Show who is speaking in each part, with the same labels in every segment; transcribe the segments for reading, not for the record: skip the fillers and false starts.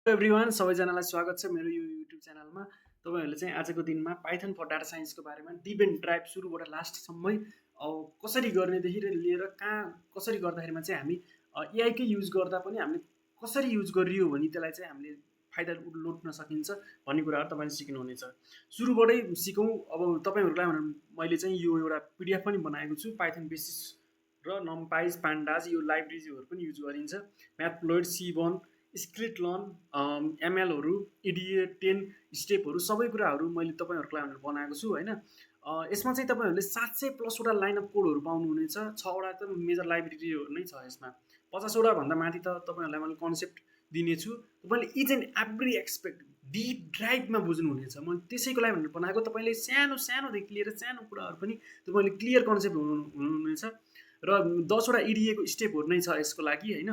Speaker 1: Everyone सबैजनालाई स्वागत छ मेरो यो युट्युब च्यानलमा। तपाईँहरूले चाहिँ आजको दिनमा पाइथन फर डाटा साइन्सको बारेमा डिप एन्ड ड्राइभ सुरुबाट लास्टसम्मै कसरी गर्नेदेखि लिएर कहाँ कसरी गर्दाखेरिमा चाहिँ हामी एआईकै युज गर्दा पनि हामीले कसरी युज गरियो भने त्यसलाई चाहिँ हामीले फाइदा लुट्न सकिन्छ भन्ने कुराहरू तपाईँले सिक्नुहुनेछ। सुरुबाटै सिकौँ। अब तपाईँहरूलाई भनेर मैले चाहिँ यो एउटा पिडिएफ पनि बनाएको छु। पाइथन बेसिस र नमपाइज पान्डाज यो लाइब्रेरीहरू पनि युज गरिन्छ। म्याथप्लोइड, सिबन, स्क्रिटलन, एमएलहरू, इडिए 10 स्टेपहरू सबै कुराहरू मैले तपाईँहरूलाई भनेर बनाएको छु होइन। यसमा चाहिँ तपाईँहरूले 700+ लाइन अफ कोडहरू पाउनुहुनेछ। 6वटा त मेजर लाइब्रेरीहरू नै छ यसमा। 50वटा भन्दा माथि त तपाईँहरूलाई मैले कन्सेप्ट दिनेछु। तपाईँले each and every expect deep ड्राइभमा बुझ्नुहुनेछ। मैले त्यसैको लागि भनेर बनाएको। तपाईँले सानोदेखि लिएर सानो कुराहरू पनि तपाईँले क्लियर कन्सेप्ट हुनुहुनेछ। र 10वटा इडिएको स्टेपहरू नै छ यसको लागि होइन।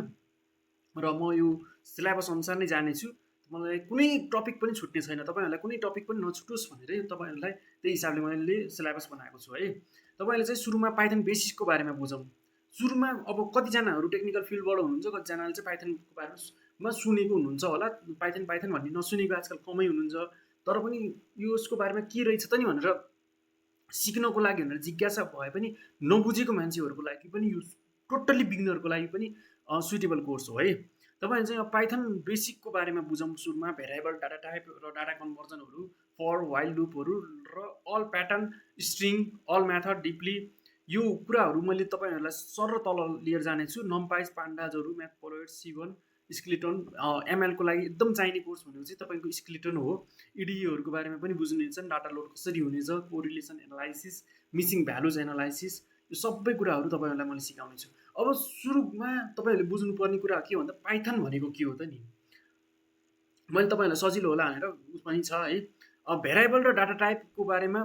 Speaker 1: र म यो सिलेबस अनुसार नै जानेछु। मलाई कुनै टपिक पनि छुट्ने छैन। तपाईँहरूलाई कुनै टपिक पनि नछुटोस् भनेरै तपाईँहरूलाई त्यही हिसाबले मैले सिलेबस बनाएको छु है। तपाईँले चाहिँ सुरुमा पाइथन बेसिसको बारेमा बुझौँ। सुरुमा अब कतिजनाहरू टेक्निकल फिल्डबाट हुनुहुन्छ, कतिजनाले चाहिँ पाइथनको बारेमा सुनेको हुनुहुन्छ होला। पाइथन भन्ने नसुनेको आजकल कमै हुनुहुन्छ। तर पनि यसको बारेमा के रहेछ त नि भनेर सिक्नको लागि भनेर जिज्ञासा भए पनि नबुझेको मान्छेहरूको लागि पनि यो टोटल्ली बिगिनरको लागि पनि सुइटेबल कोर्स हो है। तपाईँले चाहिँ अब पाइथन बेसिकको बारेमा बुझौँ। सुरुमा भेरिएबल, डाटा टाइप र डाटा कन्भर्जनहरू, फर, वाइल लुपहरू र all pattern, string, all method, deeply यो कुराहरू मैले तपाईँहरूलाई सर र तल लिएर जानेछु। नमपाइज, पान्डाजहरू, म्याथप्लोइड, सिबन, स्क्रिटन, एमएलको लागि एकदम चाहिने कोर्स भनेको चाहिँ तपाईँको स्क्रिटन हो। इडिईहरूको बारेमा पनि बुझ्नुहुनेछ। डाटा लोड कसरी हुनेछ, correlation analysis, missing values analysis, यो सबै कुराहरू तपाईँहरूलाई मैले सिकाउने छु। अब सुरुमा तपाईँहरूले बुझ्नुपर्ने कुरा के भन्दा पाइथन भनेको के हो त नि। मैले तपाईँहरूलाई सजिलो होला भनेर पनि छ है। भेरिएबल र डाटा टाइपको बारेमा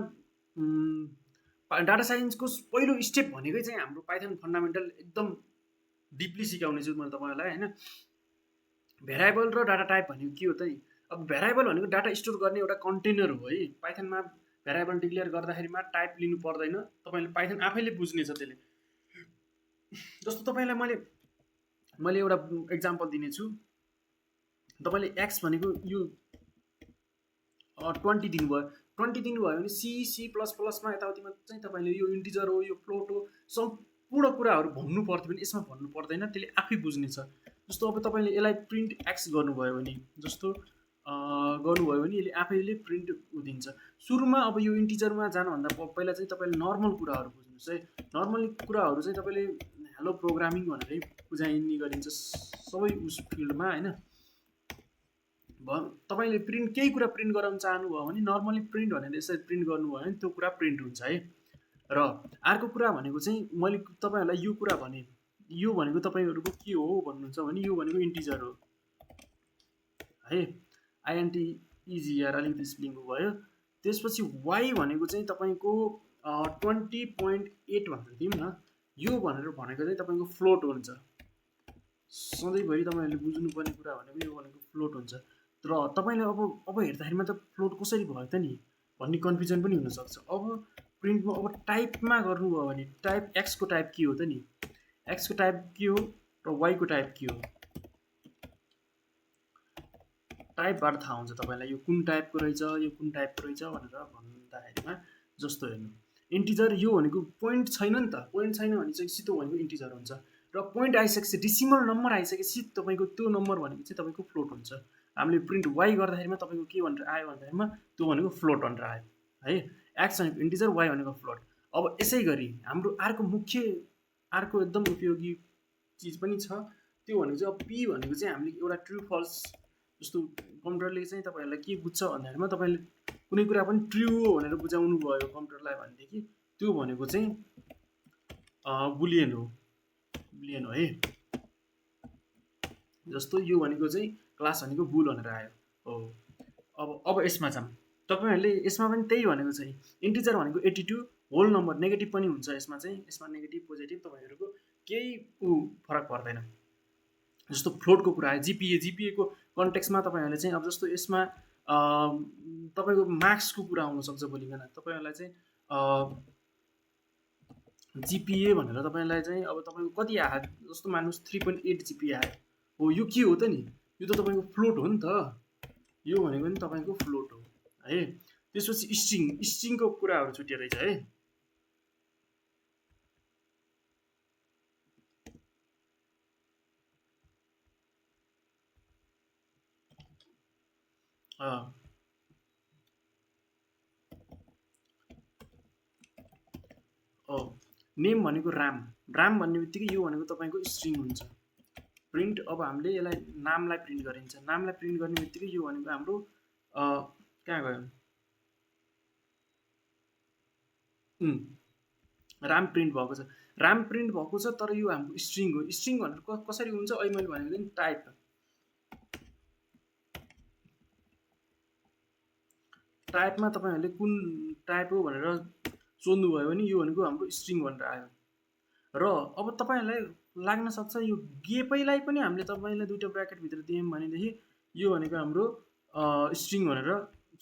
Speaker 1: डाटा साइन्सको पहिलो स्टेप भनेकै चाहिँ हाम्रो पाइथन फन्डामेन्टल एकदम डिपली सिकाउने छु मैले तपाईँहरूलाई होइन। भेरिएबल र डाटा टाइप भनेको के हो त नि। अब भेरिएबल भनेको डाटा स्टोर गर्ने एउटा कन्टेनर हो है। पाइथनमा भेरिएबल डिक्लेयर गर्दाखेरिमा टाइप लिनु पर्दैन। तपाईँले पाइथन आफैले बुझ्नेछ त्यसले। जस्तो तपाईँलाई मैले एउटा एक्जाम्पल दिनेछु। तपाईँले एक्स भनेको यो 20 दिनुभयो। 20 दिनुभयो भने C++मा यताउतिमा चाहिँ तपाईँले यो इन्टिजर हो, यो फ्लोट हो, सम्पूर्ण कुराहरू भन्नु पर्थ्यो भने यसमा भन्नु पर्दैन। त्यसले आफै बुझ्नेछ। जस्तो अब तपाईँले यसलाई प्रिन्ट एक्स गर्नुभयो भने यसले आफैले प्रिन्ट दिन्छ। सुरुमा अब यो इन्टिजरमा जानुभन्दा पहिला चाहिँ तपाईँले नर्मल कुराहरू बुझ्नुहोस् है। नर्मल कुराहरू चाहिँ तपाईँले हेलो प्रोग्रामिङ भनेरै बुझाइने गरिन्छ सबै उस फिल्डमा होइन। तपाईँले केही कुरा प्रिन्ट गराउन चाहनुभयो भने नर्मली प्रिन्ट भनेर यसरी प्रिन्ट गर्नुभयो भने त्यो कुरा प्रिन्ट हुन्छ है। र अर्को कुरा भनेको चाहिँ मैले तपाईँहरूलाई यो कुरा भने, यो भनेको तपाईँहरूको के हो भन्नुहुन्छ भने यो भनेको इन्टिजर हो है। INTEGR अलिकति स्पेलिङ भयो। त्यसपछि वाइ भनेको चाहिँ तपाईँको 20.8 भनेर दिउँ न। यो भनेर भनेको चाहिँ तपाईँको फ्लोट हुन्छ। सधैँभरि तपाईँहरूले बुझ्नुपर्ने कुरा भनेको यो भनेको फ्लोट हुन्छ। र तपाईँले अब हेर्दाखेरिमा त फ्लोट कसरी भयो त नि भन्ने कन्फ्युजन पनि हुनसक्छ। अब प्रिन्टमा अब टाइपमा गर्नुभयो भने टाइप एक्सको टाइप के हो त नि, एक्सको टाइप के हो र वाइको टाइप के हो, टाइपबाट थाहा हुन्छ तपाईँलाई यो कुन टाइपको रहेछ, यो कुन टाइपको रहेछ भनेर भन्दाखेरिमा। जस्तो हेर्नु, इन्टिजर यो भनेको पोइन्ट छैन नि त। पोइन्ट छैन भने चाहिँ सिधो भनेको इन्टिजर हुन्छ। र पोइन्ट आइसकेपछि डेसिमल नम्बर आइसकेपछि तपाईँको त्यो नम्बर भनेको चाहिँ तपाईँको फ्लोट हुन्छ। हामीले प्रिन्ट वाइ गर्दाखेरिमा तपाईँको के भनेर आयो भन्दाखेरिमा त्यो भनेको फ्लोट भनेर आयो है। एक्स भनेको इन्टिजर, वाइ भनेको फ्लोट। अब यसै गरी हाम्रो अर्को एकदम उपयोगी चिज पनि छ। त्यो भनेको चाहिँ अब पी भनेको चाहिँ हामीले एउटा ट्रु फल्स, जस्तो कम्प्युटरले चाहिँ तपाईँहरूलाई के बुझ्छ भन्दाखेरिमा तपाईँले कुनै कुरा पनि ट्रु हो भनेर बुझाउनु भयो कम्प्युटरलाई भनेदेखि त्यो भनेको चाहिँ बुलियन हो है। जस्तो यो भनेको चाहिँ क्लास भनेको बुल भनेर आयो हो। अब यसमा जाऊँ। तपाईँहरूले यसमा पनि त्यही भनेको चाहिँ इन्टिजर भनेको 82 होल नम्बर, नेगेटिभ पनि हुन्छ यसमा चाहिँ। यसमा नेगेटिभ पोजिटिभ तपाईँहरूको केही फरक पर्दैन। जस्तो फ्लोटको कुरा आयो, जिपिएको कन्टेक्समा तपाईँहरूले चाहिँ अब जस्तो यसमा तपाईँको मार्क्सको कुरा आउनसक्छ भोलिकन। तपाईँहरूलाई चाहिँ जिपिए भनेर तपाईँलाई चाहिँ अब तपाईँको कति आयो, जस्तो मान्नुहोस् 3.8 जिपिए आयो हो। यो के हो त नि, यो त तपाईँको फ्लोट हो नि त, यो भनेको नि तपाईँको फ्लोट हो है। त्यसपछि स्ट्रिङको कुराहरू छुट्यो रहेछ है। नेम भनेको राम भन्ने बित्तिकै यो भनेको तपाईँको स्ट्रिङ हुन्छ। प्रिन्ट अब हामीले यसलाई नामलाई प्रिन्ट गरिन्छ, नामलाई प्रिन्ट गर्ने बित्तिकै यो भनेको हाम्रो कहाँ गयो, राम प्रिन्ट भएको छ, राम प्रिन्ट भएको छ। तर यो हाम्रो स्ट्रिङ हो। स्ट्रिङ भनेर कसरी हुन्छ, अहिले मैले भनेको थिएँ टाइपमा तपाईँहरूले कुन टाइप हो भनेर सोध्नुभयो भने यो भनेको हाम्रो स्ट्रिङ भनेर आयो। र अब तपाईँहरूलाई लाग्न सक्छ यो गेपैलाई पनि हामीले तपाईँलाई दुईवटा ब्र्याकेटभित्र दियौँ भनेदेखि यो भनेको हाम्रो स्ट्रिङ भनेर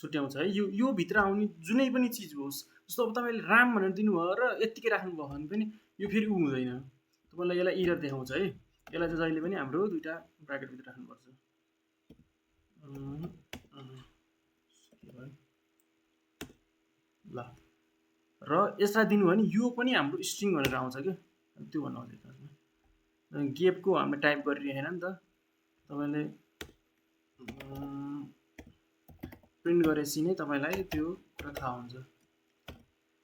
Speaker 1: छुट्याउँछ है। यो भित्र आउने जुनै पनि चिज होस्, जस्तो अब तपाईँले राम भनेर दिनुभयो र यत्तिकै राख्नुभयो भने पनि यो फेरि हुँदैन, तपाईँलाई यसलाई इरर देखाउँछ है। यसलाई चाहिँ जहिले पनि हाम्रो दुईवटा ब्र्याकेटभित्र राख्नुपर्छ। ल र यसलाई दिनुभयो भने यो पनि हाम्रो स्ट्रिङ भनेर आउँछ क्या, त्यो भन्नु आउँछ। गेपको हामीले टाइप गरिरहेन नि त, तपाईँले प्रिन्ट गरेपछि नै तपाईँलाई त्यो कुरा थाहा हुन्छ।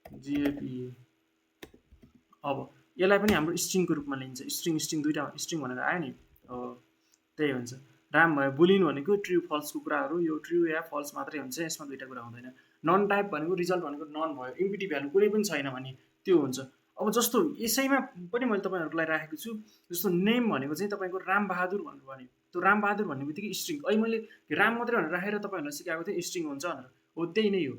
Speaker 1: जिएपी अब यसलाई पनि हाम्रो स्ट्रिङको रूपमा लिन्छ, स्ट्रिङ दुईवटा स्ट्रिङ भनेर आयो नि, त्यही हुन्छ। राम भयो, बुलियन भनेको ट्रु फल्सको कुराहरू, यो ट्रु या फल्स मात्रै हुन्छ, यसमा दुईवटा कुरा हुँदैन। नन टाइप भनेको रिजल्ट भनेको नन भयो, इम्पिटी भ्यालु कुनै पनि छैन भने त्यो हुन्छ। अब जस्तो यसैमा पनि मैले तपाईँहरूलाई राखेको छु, जस्तो नेम भनेको चाहिँ तपाईँको रामबहादुर भनेर भन्यो, त्यो रामबहादुर भन्ने बित्तिकै स्ट्रिङ, अहिले मैले राम मात्रै भनेर राखेर तपाईँहरूलाई सिकाएको थिएँ स्ट्रिङ हुन्छ भनेर, हो त्यही नै हो।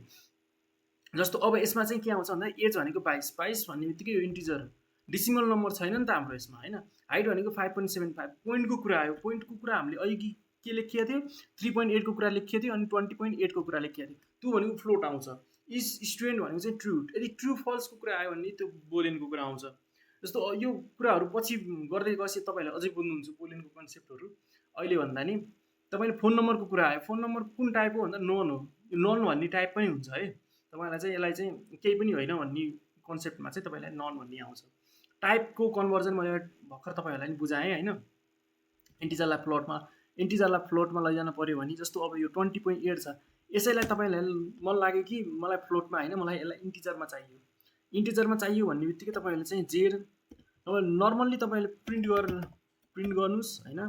Speaker 1: जस्तो अब यसमा चाहिँ के आउँछ भन्दा एज भनेको 22 भन्ने बित्तिकै यो इन्टिजर डिसिमल नम्बर छैन नि त हाम्रो यसमा होइन। हाइट भनेको 5.75, पोइन्टको कुरा आयो, पोइन्टको कुरा हामीले अघि के लेखिएको थियो, 3.8 को कुरा लेखिएको थियो अनि 20.8 को कुरा लेखिएको थियो, त्यो भनेको फ्लोट आउँछ। इज स्टुडेन्ट भनेको चाहिँ ट्रु, यदि ट्रु फल्सको कुरा आयो भने त्यो बोलेनको कुरा आउँछ। जस्तो यो कुराहरू पछि गर्दै गएपछि तपाईँहरूले अझै बुझ्नुहुन्छ बोलेनको कन्सेप्टहरू। अहिले भन्दा नि तपाईँले फोन नम्बरको कुरा आयो, फोन नम्बर कुन टाइप हो भन्दा नन हो, यो नन भन्ने टाइप पनि हुन्छ है। तपाईँलाई चाहिँ यसलाई चाहिँ केही पनि होइन भन्ने कन्सेप्टमा चाहिँ तपाईँलाई नन भन्ने आउँछ। टाइपको कन्भर्जन मैले भर्खर तपाईँहरूलाई नि बुझाएँ होइन। इन्टिजरलाई फ्लोटमा लैजान पऱ्यो भने जस्तो अब यो 20.8 छ, यसैलाई तपाईँलाई मन लाग्यो कि मलाई फ्लोटमा होइन, मलाई यसलाई इन्टिजरमा चाहियो, इन्टिजरमा चाहियो भन्ने बित्तिकै तपाईँहरूले चाहिँ जेड तपाईँ नर्मल्ली तपाईँले प्रिन्ट गर्नुहोस् होइन।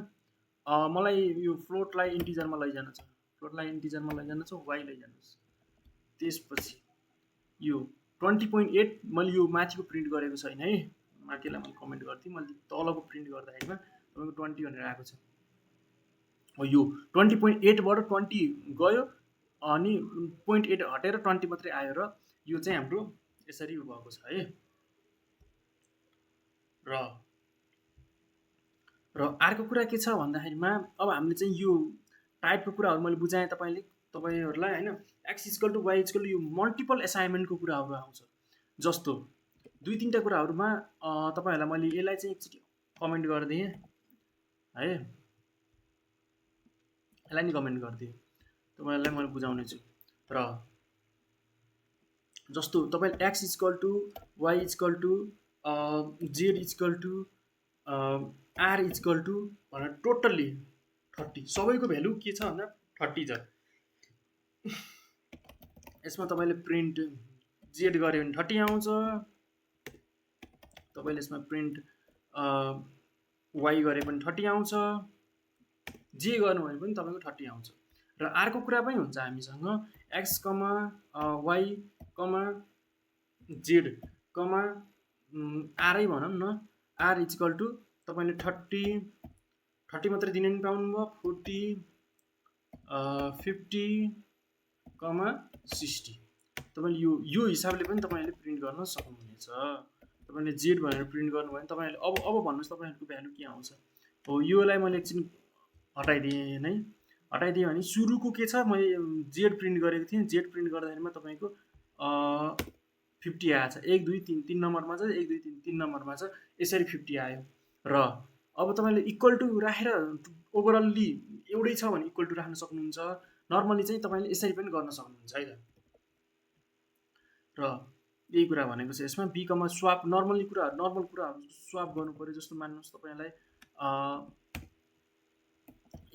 Speaker 1: मलाई यो फ्लोटलाई इन्टिजरमा लैजानु छ, वाइ लैजानुहोस्। त्यसपछि यो 20.8 मैले यो माथिको प्रिन्ट गरेको छैन है, माथिलाई मैले कमेन्ट गर्थेँ, मैले तलको प्रिन्ट गर्दाखेरिमा तपाईँको 20 भनेर आएको छ। हो यो 20.8बाट 20 गयो अनि 0.8 हटेर 20 मात्रै आयो र यो चाहिँ हाम्रो यसरी भएको छ है। र अर्को कुरा के छ भन्दाखेरिमा अब हामीले चाहिँ यो टाइपको कुराहरू मैले बुझाएँ तपाईँहरूलाई होइन। X equal to Y equal to यो मल्टिपल एसाइनमेन्टको कुराहरू आउँछ। जस्तो 2-3टा कुराहरूमा तपाईँहरूलाई मैले यसलाई चाहिँ एकचोटि कमेन्ट गरिदिएँ है, यसलाई नि कमेन्ट गरिदिएँ, तपाईँहरूलाई मैले बुझाउने छु। र जस्तो तपाईँले X equal to Y equal to Z equal to R equal to भनेर टोटल्ली 30 सबैको भ्यालु के छ भन्दा 30 छ। यसमा तपाईँले प्रिन्ट जेड गऱ्यो भने 30 आउँछ, तपाईँले यसमा प्रिन्ट वाइ गरे पनि 30 आउँछ, जे गर्नुभयो भने पनि तपाईँको 30 आउँछ। र अर्को कुरा पनि हुन्छ हामीसँग X comma Y comma Z comma आरै भनौँ न, आर इक्वल टु तपाईँले 30 मात्रै दिन नि पाउनुभयो, 40 50 कमा 60 तपाईँले यो हिसाबले पनि तपाईँले प्रिन्ट गर्न सक्नुहुनेछ। तपाईँले जेड भनेर प्रिन्ट गर्नुभयो भने तपाईँहरूले अब भन्नुहोस् तपाईँहरूको भ्यालु के आउँछ। हो योलाई मैले एकछिन हटाइदिएँ नै, हटाइदिएँ भने सुरुको के छ, मैले जेड प्रिन्ट गरेको थिएँ, जेड प्रिन्ट गर्दाखेरिमा तपाईँको 50 आएछ, 1 2 3 3 नम्बरमा छ, 1 2 3 3 नम्बरमा छ, यसरी 50 आयो। र अब तपाईँले इक्वल टु राखेर ओभरअल्ली एउटै छ भने इक्वल टु राख्न सक्नुहुन्छ। नर्मली चाहिँ तपाईँले यसरी पनि गर्न सक्नुहुन्छ है त। र यही कुरा भनेको छ यसमा बीकमा स्वाप नर्मल कुराहरू स्वाप गर्नु पऱ्यो। जस्तो मान्नुहोस् तपाईँलाई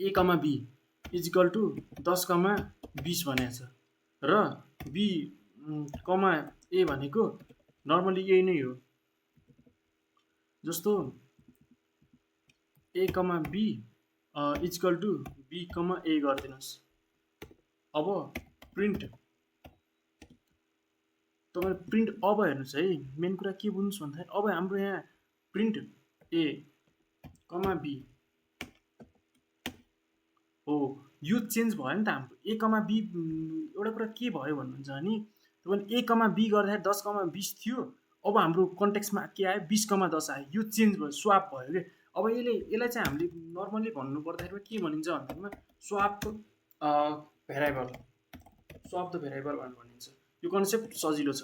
Speaker 1: ए कमा बी इजिकल टु 10,20 भनेको छ र बी कमा ए भनेको नर्मली यही नै हो। जस्तो A comma B equal to B comma A गरिदिनुहोस्। अब प्रिन्ट तपाईँ प्रिन्ट अब हेर्नुहोस् है, मेन कुरा के बुझ्नुहोस् भन्दाखेरि अब हाम्रो यहाँ प्रिन्ट ए कमा बी हो, यो चेन्ज भयो नि त हाम्रो ए कमा बी। एउटा कुरा के भयो भन्नुहुन्छ भने तपाईँले ए कमा बी गर्दाखेरि 10,20 थियो, अब हाम्रो कन्टेक्स्टमा के आयो 20,10 आयो, यो चेन्ज भयो, स्वाप भयो कि। अब यसलाई चाहिँ हामीले नर्मली भन्नु पर्दाखेरि के भनिन्छ भन्दाखेरिमा स्वाप भेरिएबल भनेर भनिन्छ। यो कन्सेप्ट सजिलो छ।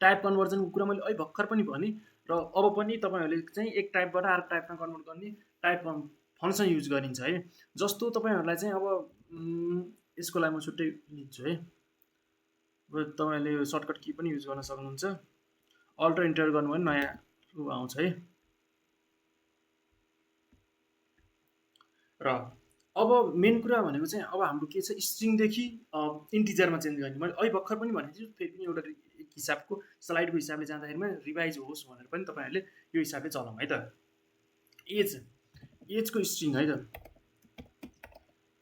Speaker 1: टाइप कन्भर्जनको कुरा मैले अहिले भर्खर पनि भने र अब पनि तपाईँहरूले चाहिँ एक टाइपबाट अर्को टाइपमा कन्भर्ट गर्ने टाइप फङ्सन युज गरिन्छ है। जस्तो तपाईँहरूलाई चाहिँ अब यसको लागि म छुट्टै लिन्छु है। अब तपाईँले सर्टकट की पनि युज गर्न सक्नुहुन्छ। अल्ट र इन्टर गर्नुभयो भने नयाँ आउँछ है। र अब मेन कुरा भनेको चाहिँ अब हाम्रो के छ, स्ट्रिङदेखि इन्टिजरमा चेन्ज गर्ने। मैले अहिले भर्खर पनि भनेको छु, फेरि पनि एउटा एक हिसाबको स्लाइडको हिसाबले जाँदाखेरिमा रिभाइज होस् भनेर पनि तपाईँहरूले यो हिसाबले चलाउँ है त। एजको स्ट्रिङ है त,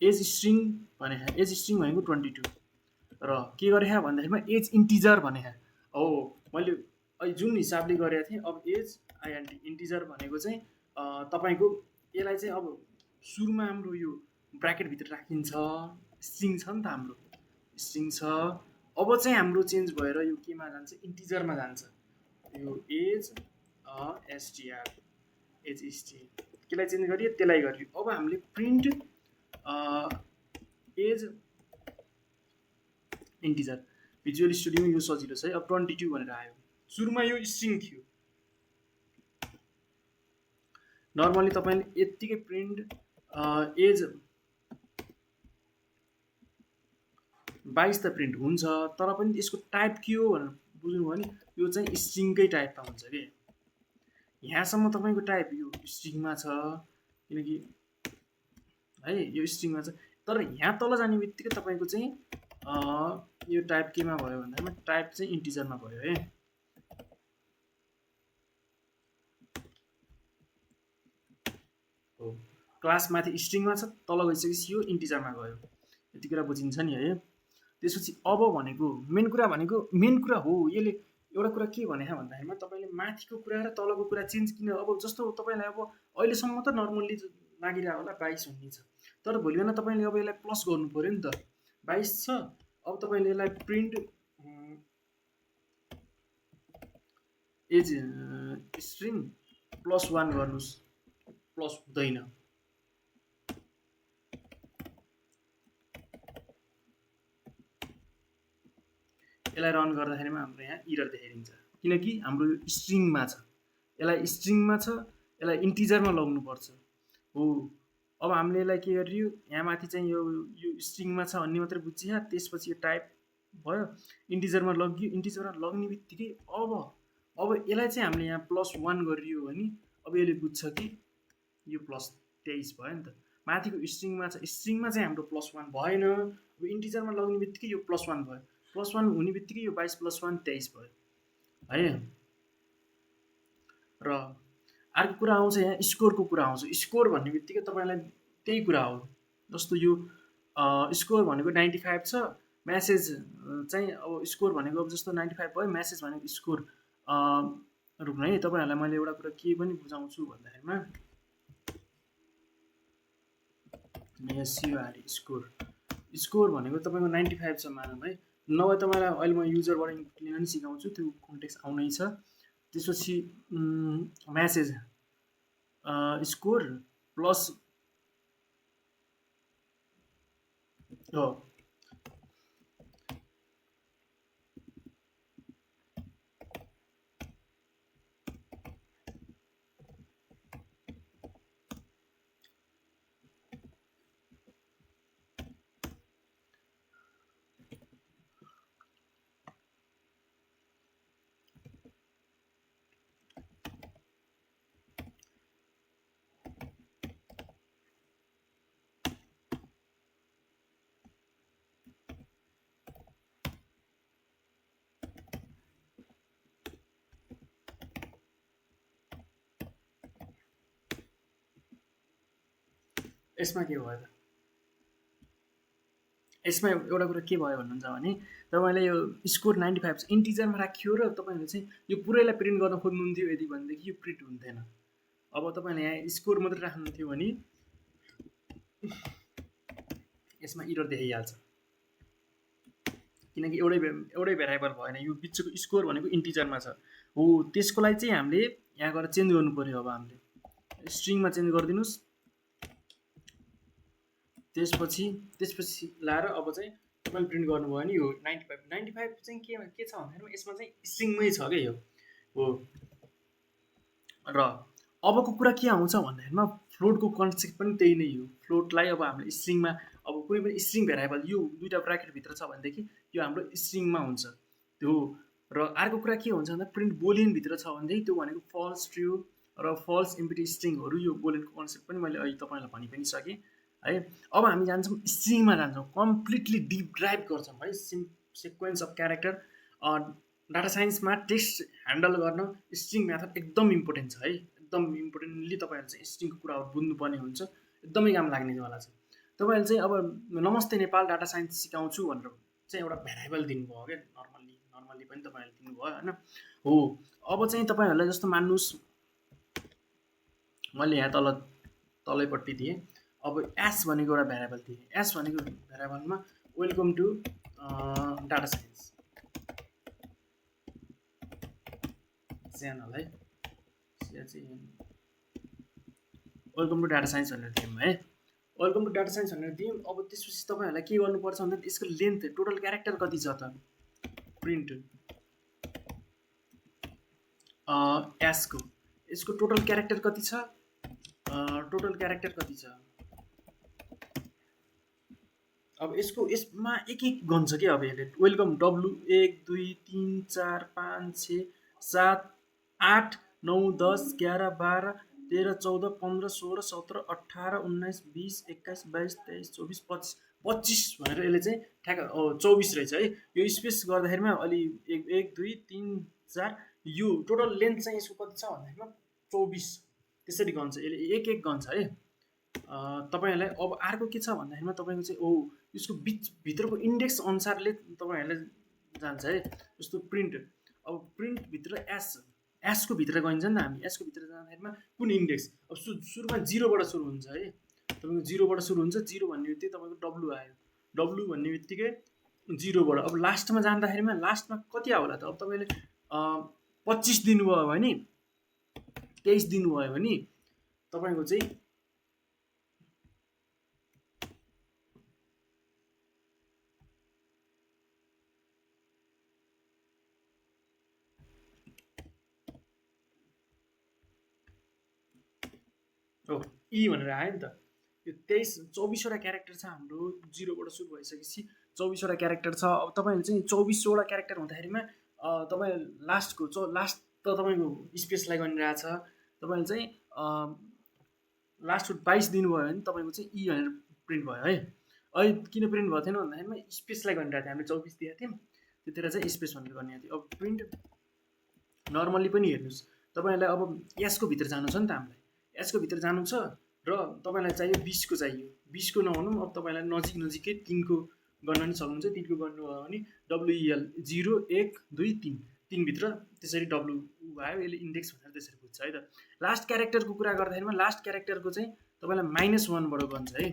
Speaker 1: एज स्ट्रिङ भनेको 22 र के गरे भन्दाखेरिमा एज इन्टिजर भने हो। मैले अहिले जुन हिसाबले गरेको थिएँ, अब एज आइएनटी इन्टिजर भनेको चाहिँ तपाईँको यसलाई चाहिँ अब सुरुमा हाम्रो यो ब्राकेटभित्र राखिन्छ, स्ट्रिङ छ नि त, हाम्रो स्ट्रिङ छ। अब चाहिँ हाम्रो चेन्ज भएर यो केमा जान्छ, इन्टिजरमा जान्छ। यो एज एसटिआर एज स्ट्रिङ केलाई चेन्ज गरियो त्यसलाई गरियो। अब हामीले प्रिन्ट एज इन्टिजर भिजुअल स्टुडियोमा यो सजिलो छ है। अब 22 भनेर आयो, सुरुमा यो स्ट्रिङ थियो। नर्मली तपाईँले यत्तिकै प्रिन्ट एज 22 त प्रिन्ट हुन्छ, तर पनि यसको टाइप के हो भनेर बुझ्नुभयो भने यो चाहिँ स्ट्रिङकै टाइपमा हुन्छ कि। यहाँसम्म तपाईँको टाइप यो स्ट्रिङमा छ, किनकि है यो स्ट्रिङमा छ। तर यहाँ तल जाने बित्तिकै तपाईँको चाहिँ यो टाइप केमा भयो भन्दामा टाइप चाहिँ इन्टिजरमा भयो है। हो, क्लास माथि स्ट्रिङमा छ, तल गइसकेपछि यो इन्टिजरमा गयो। यति कुरा बुझिन्छ नि है। त्यसपछि अब भनेको मेन कुरा हो। यसले एउटा कुरा के भने भन्दाखेरिमा तपाईँले माथिको कुरा र तलको कुरा चेन्ज किन। अब जस्तो तपाईँलाई अब अहिलेसम्म त नर्मल्ली लागिरहेको होला 22 हुने छ, तर भोलि बिहान तपाईँले अब यसलाई प्लस गर्नु पऱ्यो नि त। 22 छ, अब तपाईँले यसलाई प्रिन्ट एज स्ट्रिङ +1 गर्नुहोस्, प्लस हुँदैन। यसलाई रन गर्दाखेरिमा हाम्रो यहाँ इरर देखाइदिन्छ, किनकि हाम्रो यो स्ट्रिङमा छ। यसलाई इन्टिजरमा लग्नुपर्छ हो। अब हामीले यसलाई के गरियो, यहाँ माथि चाहिँ यो स्ट्रिङमा छ भन्ने मात्रै बुझियो। त्यसपछि यो टाइप भयो, इन्टिजरमा लगियो। इन्टिजरमा लग्ने बित्तिकै अब यसलाई चाहिँ हामीले यहाँ +1 गरियो भने अब यसले बुझ्छ कि यो +23 भयो नि त। माथिको स्ट्रिङमा छ, स्ट्रिङमा चाहिँ हाम्रो +1 भएन। अब इन्टिजरमा लग्ने बित्तिकै यो +1 भयो, +1 हुने बित्तिकै यो 22 + 1 23 भयो है। र अर्को कुरा आउँछ यहाँ स्कोरको कुरा आउँछ। स्कोर भन्ने बित्तिकै तपाईँलाई त्यही कुरा हो। जस्तो यो स्कोर भनेको 95 छ, म्यासेज चाहिँ अब स्कोर भनेको अब जस्तो 95 भयो, म्यासेज भनेको स्कोर। रुक्नु है, तपाईँहरूलाई मैले एउटा कुरा के पनि बुझाउँछु भन्दाखेरिमा सिआरई स्कोर भनेको तपाईँको 95 छ मानौँ है। नभए तपाईँलाई अहिले म युजरबाट इनपुट लिन पनि सिकाउँछु, त्यो कन्टेक्स्ट आउनै छ। त्यसपछि म्यासेज स्कोर प्लस हो, यसमा के भयो त, यसमा एउटा कुरा के भयो भन्नुहुन्छ भने तपाईँले यो स्कोर 95 इन्टिजरमा राखियो र तपाईँले चाहिँ यो पुरैलाई प्रिन्ट गर्न खोज्नुहुन्थ्यो यदि भनेदेखि यो प्रिन्ट हुन्थेन। अब तपाईँले यहाँ स्कोर मात्रै राख्नुहुन्थ्यो भने यसमा इरर देखाइहाल्छ, किनकि एउटै भेरिएबल भएन, यो बिचको स्कोर भनेको इन्टिजरमा छ हो। त्यसको लागि चाहिँ हामीले यहाँ गएर चेन्ज गर्नु पर्यो। अब हामीले स्ट्रिङमा चेन्ज गरिदिनुहोस्, त्यसपछि लाएर अब चाहिँ तपाईँले प्रिन्ट गर्नुभयो भने यो 95 चाहिँ के छ भन्दाखेरि यसमा चाहिँ स्ट्रिङमै छ क्या यो हो। र अबको कुरा के आउँछ भन्दाखेरिमा फ्लोटको कन्सेप्ट पनि त्यही नै हो। फ्लोटलाई अब हामीले स्ट्रिङमा, अब कुनै पनि स्ट्रिङ भेरिएबल यो दुईवटा ब्राकेटभित्र छ भनेदेखि यो हाम्रो स्ट्रिङमा हुन्छ त्यो। र अर्को कुरा के हुन्छ भन्दा प्रिन्ट बोलियनभित्र छ भनेदेखि त्यो भनेको फल्स ट्रु र फल्स इम्प्टी स्ट्रिङहरू, यो बोलियनको कन्सेप्ट पनि मैले अहिले तपाईँलाई भनि पनि सकेँ है। अब हामी जान्छौँ स्ट्रिङमा, जान्छौँ कम्प्लिटली डिप ड्राइभ गर्छौँ है। सिक्वेन्स अफ क्यारेक्टर डाटा साइन्समा टेक्स्ट ह्यान्डल गर्न स्ट्रिङ मेथड एकदम इम्पोर्टेन्ट छ है। एकदम इम्पोर्टेन्टली तपाईँहरूले चाहिँ स्ट्रिङको कुराहरू बुझ्नुपर्ने हुन्छ, एकदमै काम लाग्नेवाला छ। तपाईँहरूले चाहिँ अब नमस्ते नेपाल डाटा साइन्स सिकाउँछु भनेर चाहिँ एउटा भेरिएबल दिनुभयो क्या, नर्मल्ली पनि तपाईँहरूले दिनुभयो होइन हो। अब चाहिँ तपाईँहरूलाई जस्तो मान्नुहोस् मैले यहाँ तलैपट्टि दिएँ, अब एस भनेको एउटा भेरिएबल दिएँ। एस भनेको भेरिएबलमा welcome to data science channel है, वेलकम टु डाटा साइन्स भनेर दियौँ है, वेलकम टु डाटा साइन्स भनेर दियौँ। अब त्यसपछि तपाईँहरूलाई के गर्नुपर्छ भन्दा यसको लेन्थ टोटल क्यारेक्टर कति छ त, प्रिन्ट एसको यसको टोटल क्यारेक्टर कति छ, अब यसमा एक गन्छ क्या। अब यसले वेलकम डब्लु 1 2 3 4 5 6 7 8 9 10 11 12 13 14 15 16 17 18 19 20 21 22 23 24 25 भनेर यसले चाहिँ ठ्याक्क 24 रहेछ है। यो स्पेस गर्दाखेरिमा अलि 1 2 3 4 यो टोटल लेन्थ चाहिँ यसको कति छ भन्दाखेरिमा 24 त्यसरी गन्छ यसले, एक गन्छ है। तपाईँहरूलाई अब अर्को के छ भन्दाखेरिमा तपाईँको चाहिँ यसको भित्रको इन्डेक्स अनुसारले तपाईँहरूले जान्छ है। जस्तो प्रिन्ट, अब प्रिन्टभित्र एसको भित्र गइन्छ नि त हामी, एसको भित्र जाँदाखेरिमा कुन इन्डेक्स, अब सुरुमा 0बाट सुरु हुन्छ है, तपाईँको 0बाट सुरु हुन्छ। 0 भन्ने बित्तिकै तपाईँको डब्लु आयो, डब्लु भन्ने बित्तिकै 0बाट अब लास्टमा जाँदाखेरिमा लास्टमा कति आयो होला त, अब तपाईँले 25 दिनुभयो भने 23 दिनुभयो भने तपाईँको चाहिँ ई भनेर आयो नि त। यो 24वटा क्यारेक्टर छ हाम्रो, 0बाट सुरु भइसकेपछि 24वटा क्यारेक्टर छ। अब तपाईँले चाहिँ 24वटा क्यारेक्टर हुँदाखेरिमा तपाईँ लास्ट त तपाईँको स्पेसलाई गनिरहेछ, तपाईँले चाहिँ लास्टको 22 दिनुभयो भने तपाईँको चाहिँ ई भनेर प्रिन्ट भयो है। अहिले किन प्रिन्ट भएको थिएन भन्दाखेरिमा स्पेसलाई गनिरहेको थियो, हामीले 24 दिएको थियौँ, त्यतिखेर चाहिँ स्पेस भनेर गर्ने थियो। अब प्रिन्ट नर्मल्ली पनि हेर्नुहोस्, तपाईँहरूलाई अब यसको भित्र जानु छ नि त, हामीलाई यसको भित्र जानु छ र तपाईँलाई चाहियो 20को चाहियो, 20को नहुनु अब तपाईँलाई नजिकै 3को गर्न पनि सक्नुहुन्छ। 3को गर्नुभयो भने WEL 0 1 2 3 3भित्र त्यसरी डब्लु आयो, यसले इन्डेक्स भनेर त्यसरी बुझ्छ है त। लास्ट क्यारेक्टरको कुरा गर्दाखेरिमा लास्ट क्यारेक्टरको चाहिँ तपाईँलाई -1बाट गन्छ है,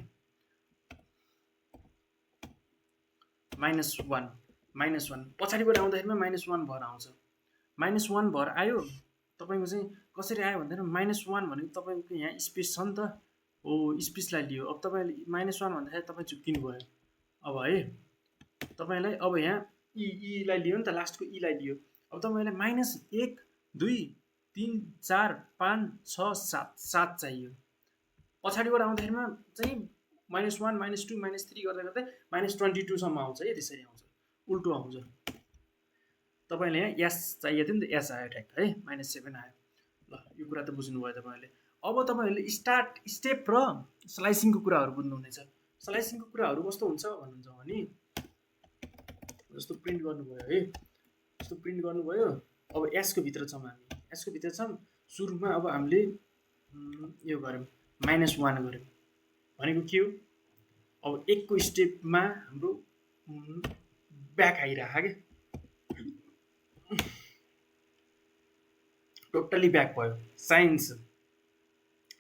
Speaker 1: -1 पछाडिबाट आउँदाखेरिमा -1 भएर आउँछ, -1 भएर आयो। तपाईँको चाहिँ कसरी आयो भन्दाखेरि -1 भनेको तपाईँको यहाँ स्पेस छ नि त, हो स्पेसलाई लियो। अब तपाईँले -1 भन्दाखेरि तपाईँ झुक्किनु भयो अब है, तपाईँलाई अब यहाँ ईलाई लियो नि त, लास्टको ईलाई लियो। अब तपाईँलाई -1 2 3 4 5 6 7 चाहियो। पछाडिबाट आउँदाखेरिमा चाहिँ -1 -2 -3 गर्दै गर्दै -22सम्म आउँछ है, त्यसरी आउँछ, उल्टो आउँछ। तपाईँले यहाँ एस चाहिएको थियो नि त, एस आयो ठ्याक्क है, -7 आयो। ल यो कुरा त बुझ्नुभयो तपाईँहरूले। अब तपाईँहरूले स्टेप र स्लाइसिङको कुराहरू बुझ्नुहुनेछ। स्लाइसिङको कुराहरू कस्तो हुन्छ भन्नुहुन्छ भने जस्तो प्रिन्ट गर्नुभयो है, जस्तो प्रिन्ट गर्नुभयो। अब एसको भित्र छौँ हामी, एसको भित्र छौँ। सुरुमा अब हामीले यो गऱ्यौँ -1 गऱ्यौँ, भनेको के हो, अब एकको स्टेपमा हाम्रो ब्याक आइरहेको क्या, टोटल्ली ब्याक भयो। साइन्स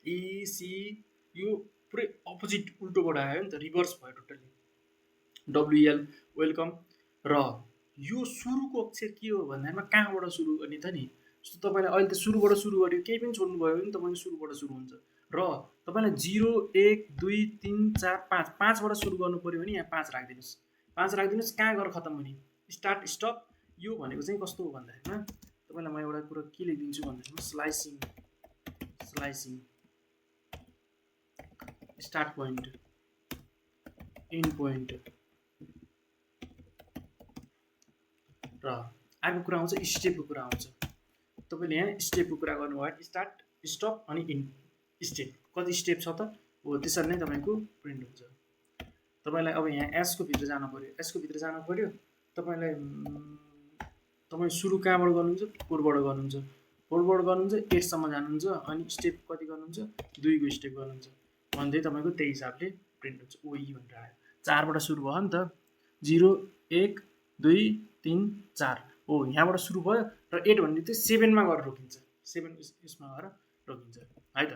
Speaker 1: इसी यो पुरै अपोजिट उल्टोबाट आयो नि त, रिभर्स भयो टोटल्ली। WL welcome. र यो सुरुको अक्षर के हो भन्दामा कहाँबाट सुरु गर्ने त नि, जस्तो तपाईँलाई अहिले त सुरुबाट सुरु गर्यो, केही पनि छोड्नु भयो भने तपाईँको सुरुबाट सुरु हुन्छ। र तपाईँलाई 0 1 2 3 4 5 5बाट सुरु गर्नु पऱ्यो भने यहाँ 5 राखिदिनुहोस्, 5 राखिदिनुहोस्। कहाँ गएर खत्तम हुने, स्टार्ट स्टप। यो भनेको चाहिँ कस्तो हो भन्दाखेरिमा तपाईँलाई म एउटा कुरा के लेखिदिन्छु भन्दाखेरि स्लाइसिङ, स्लाइसिङ स्टार्ट पोइन्ट एन्ड पोइन्ट। र अर्को कुरा आउँछ स्टेपको कुरा आउँछ। तपाईँले यहाँ स्टेपको कुरा गर्नुभयो, स्टार्ट स्टप अनि इन्ड स्टेप, कति स्टेप छ त हो, त्यसरी नै तपाईँको प्रिन्ट हुन्छ। तपाईँलाई अब यहाँ एसको भित्र जानु पऱ्यो, एसको भित्र जानु पऱ्यो। तपाईँलाई तपाईँ सुरु कहाँबाट गर्नुहुन्छ, 4बाट गर्नुहुन्छ, 4बाट गर्नुहुन्छ 8सम्म जानुहुन्छ, अनि स्टेप कति गर्नुहुन्छ, 2को स्टेप गर्नुहुन्छ भन्दै तपाईँको त्यही हिसाबले प्रिन्ट हुन्छ। ओइ भनेर आयो, 4बाट सुरु भयो नि त, 0 1 2 3 4 हो, यहाँबाट सुरु भयो। र 8 भन्ने चाहिँ 7मा गएर रोकिन्छ, 7 यसमा गएर रोकिन्छ है त।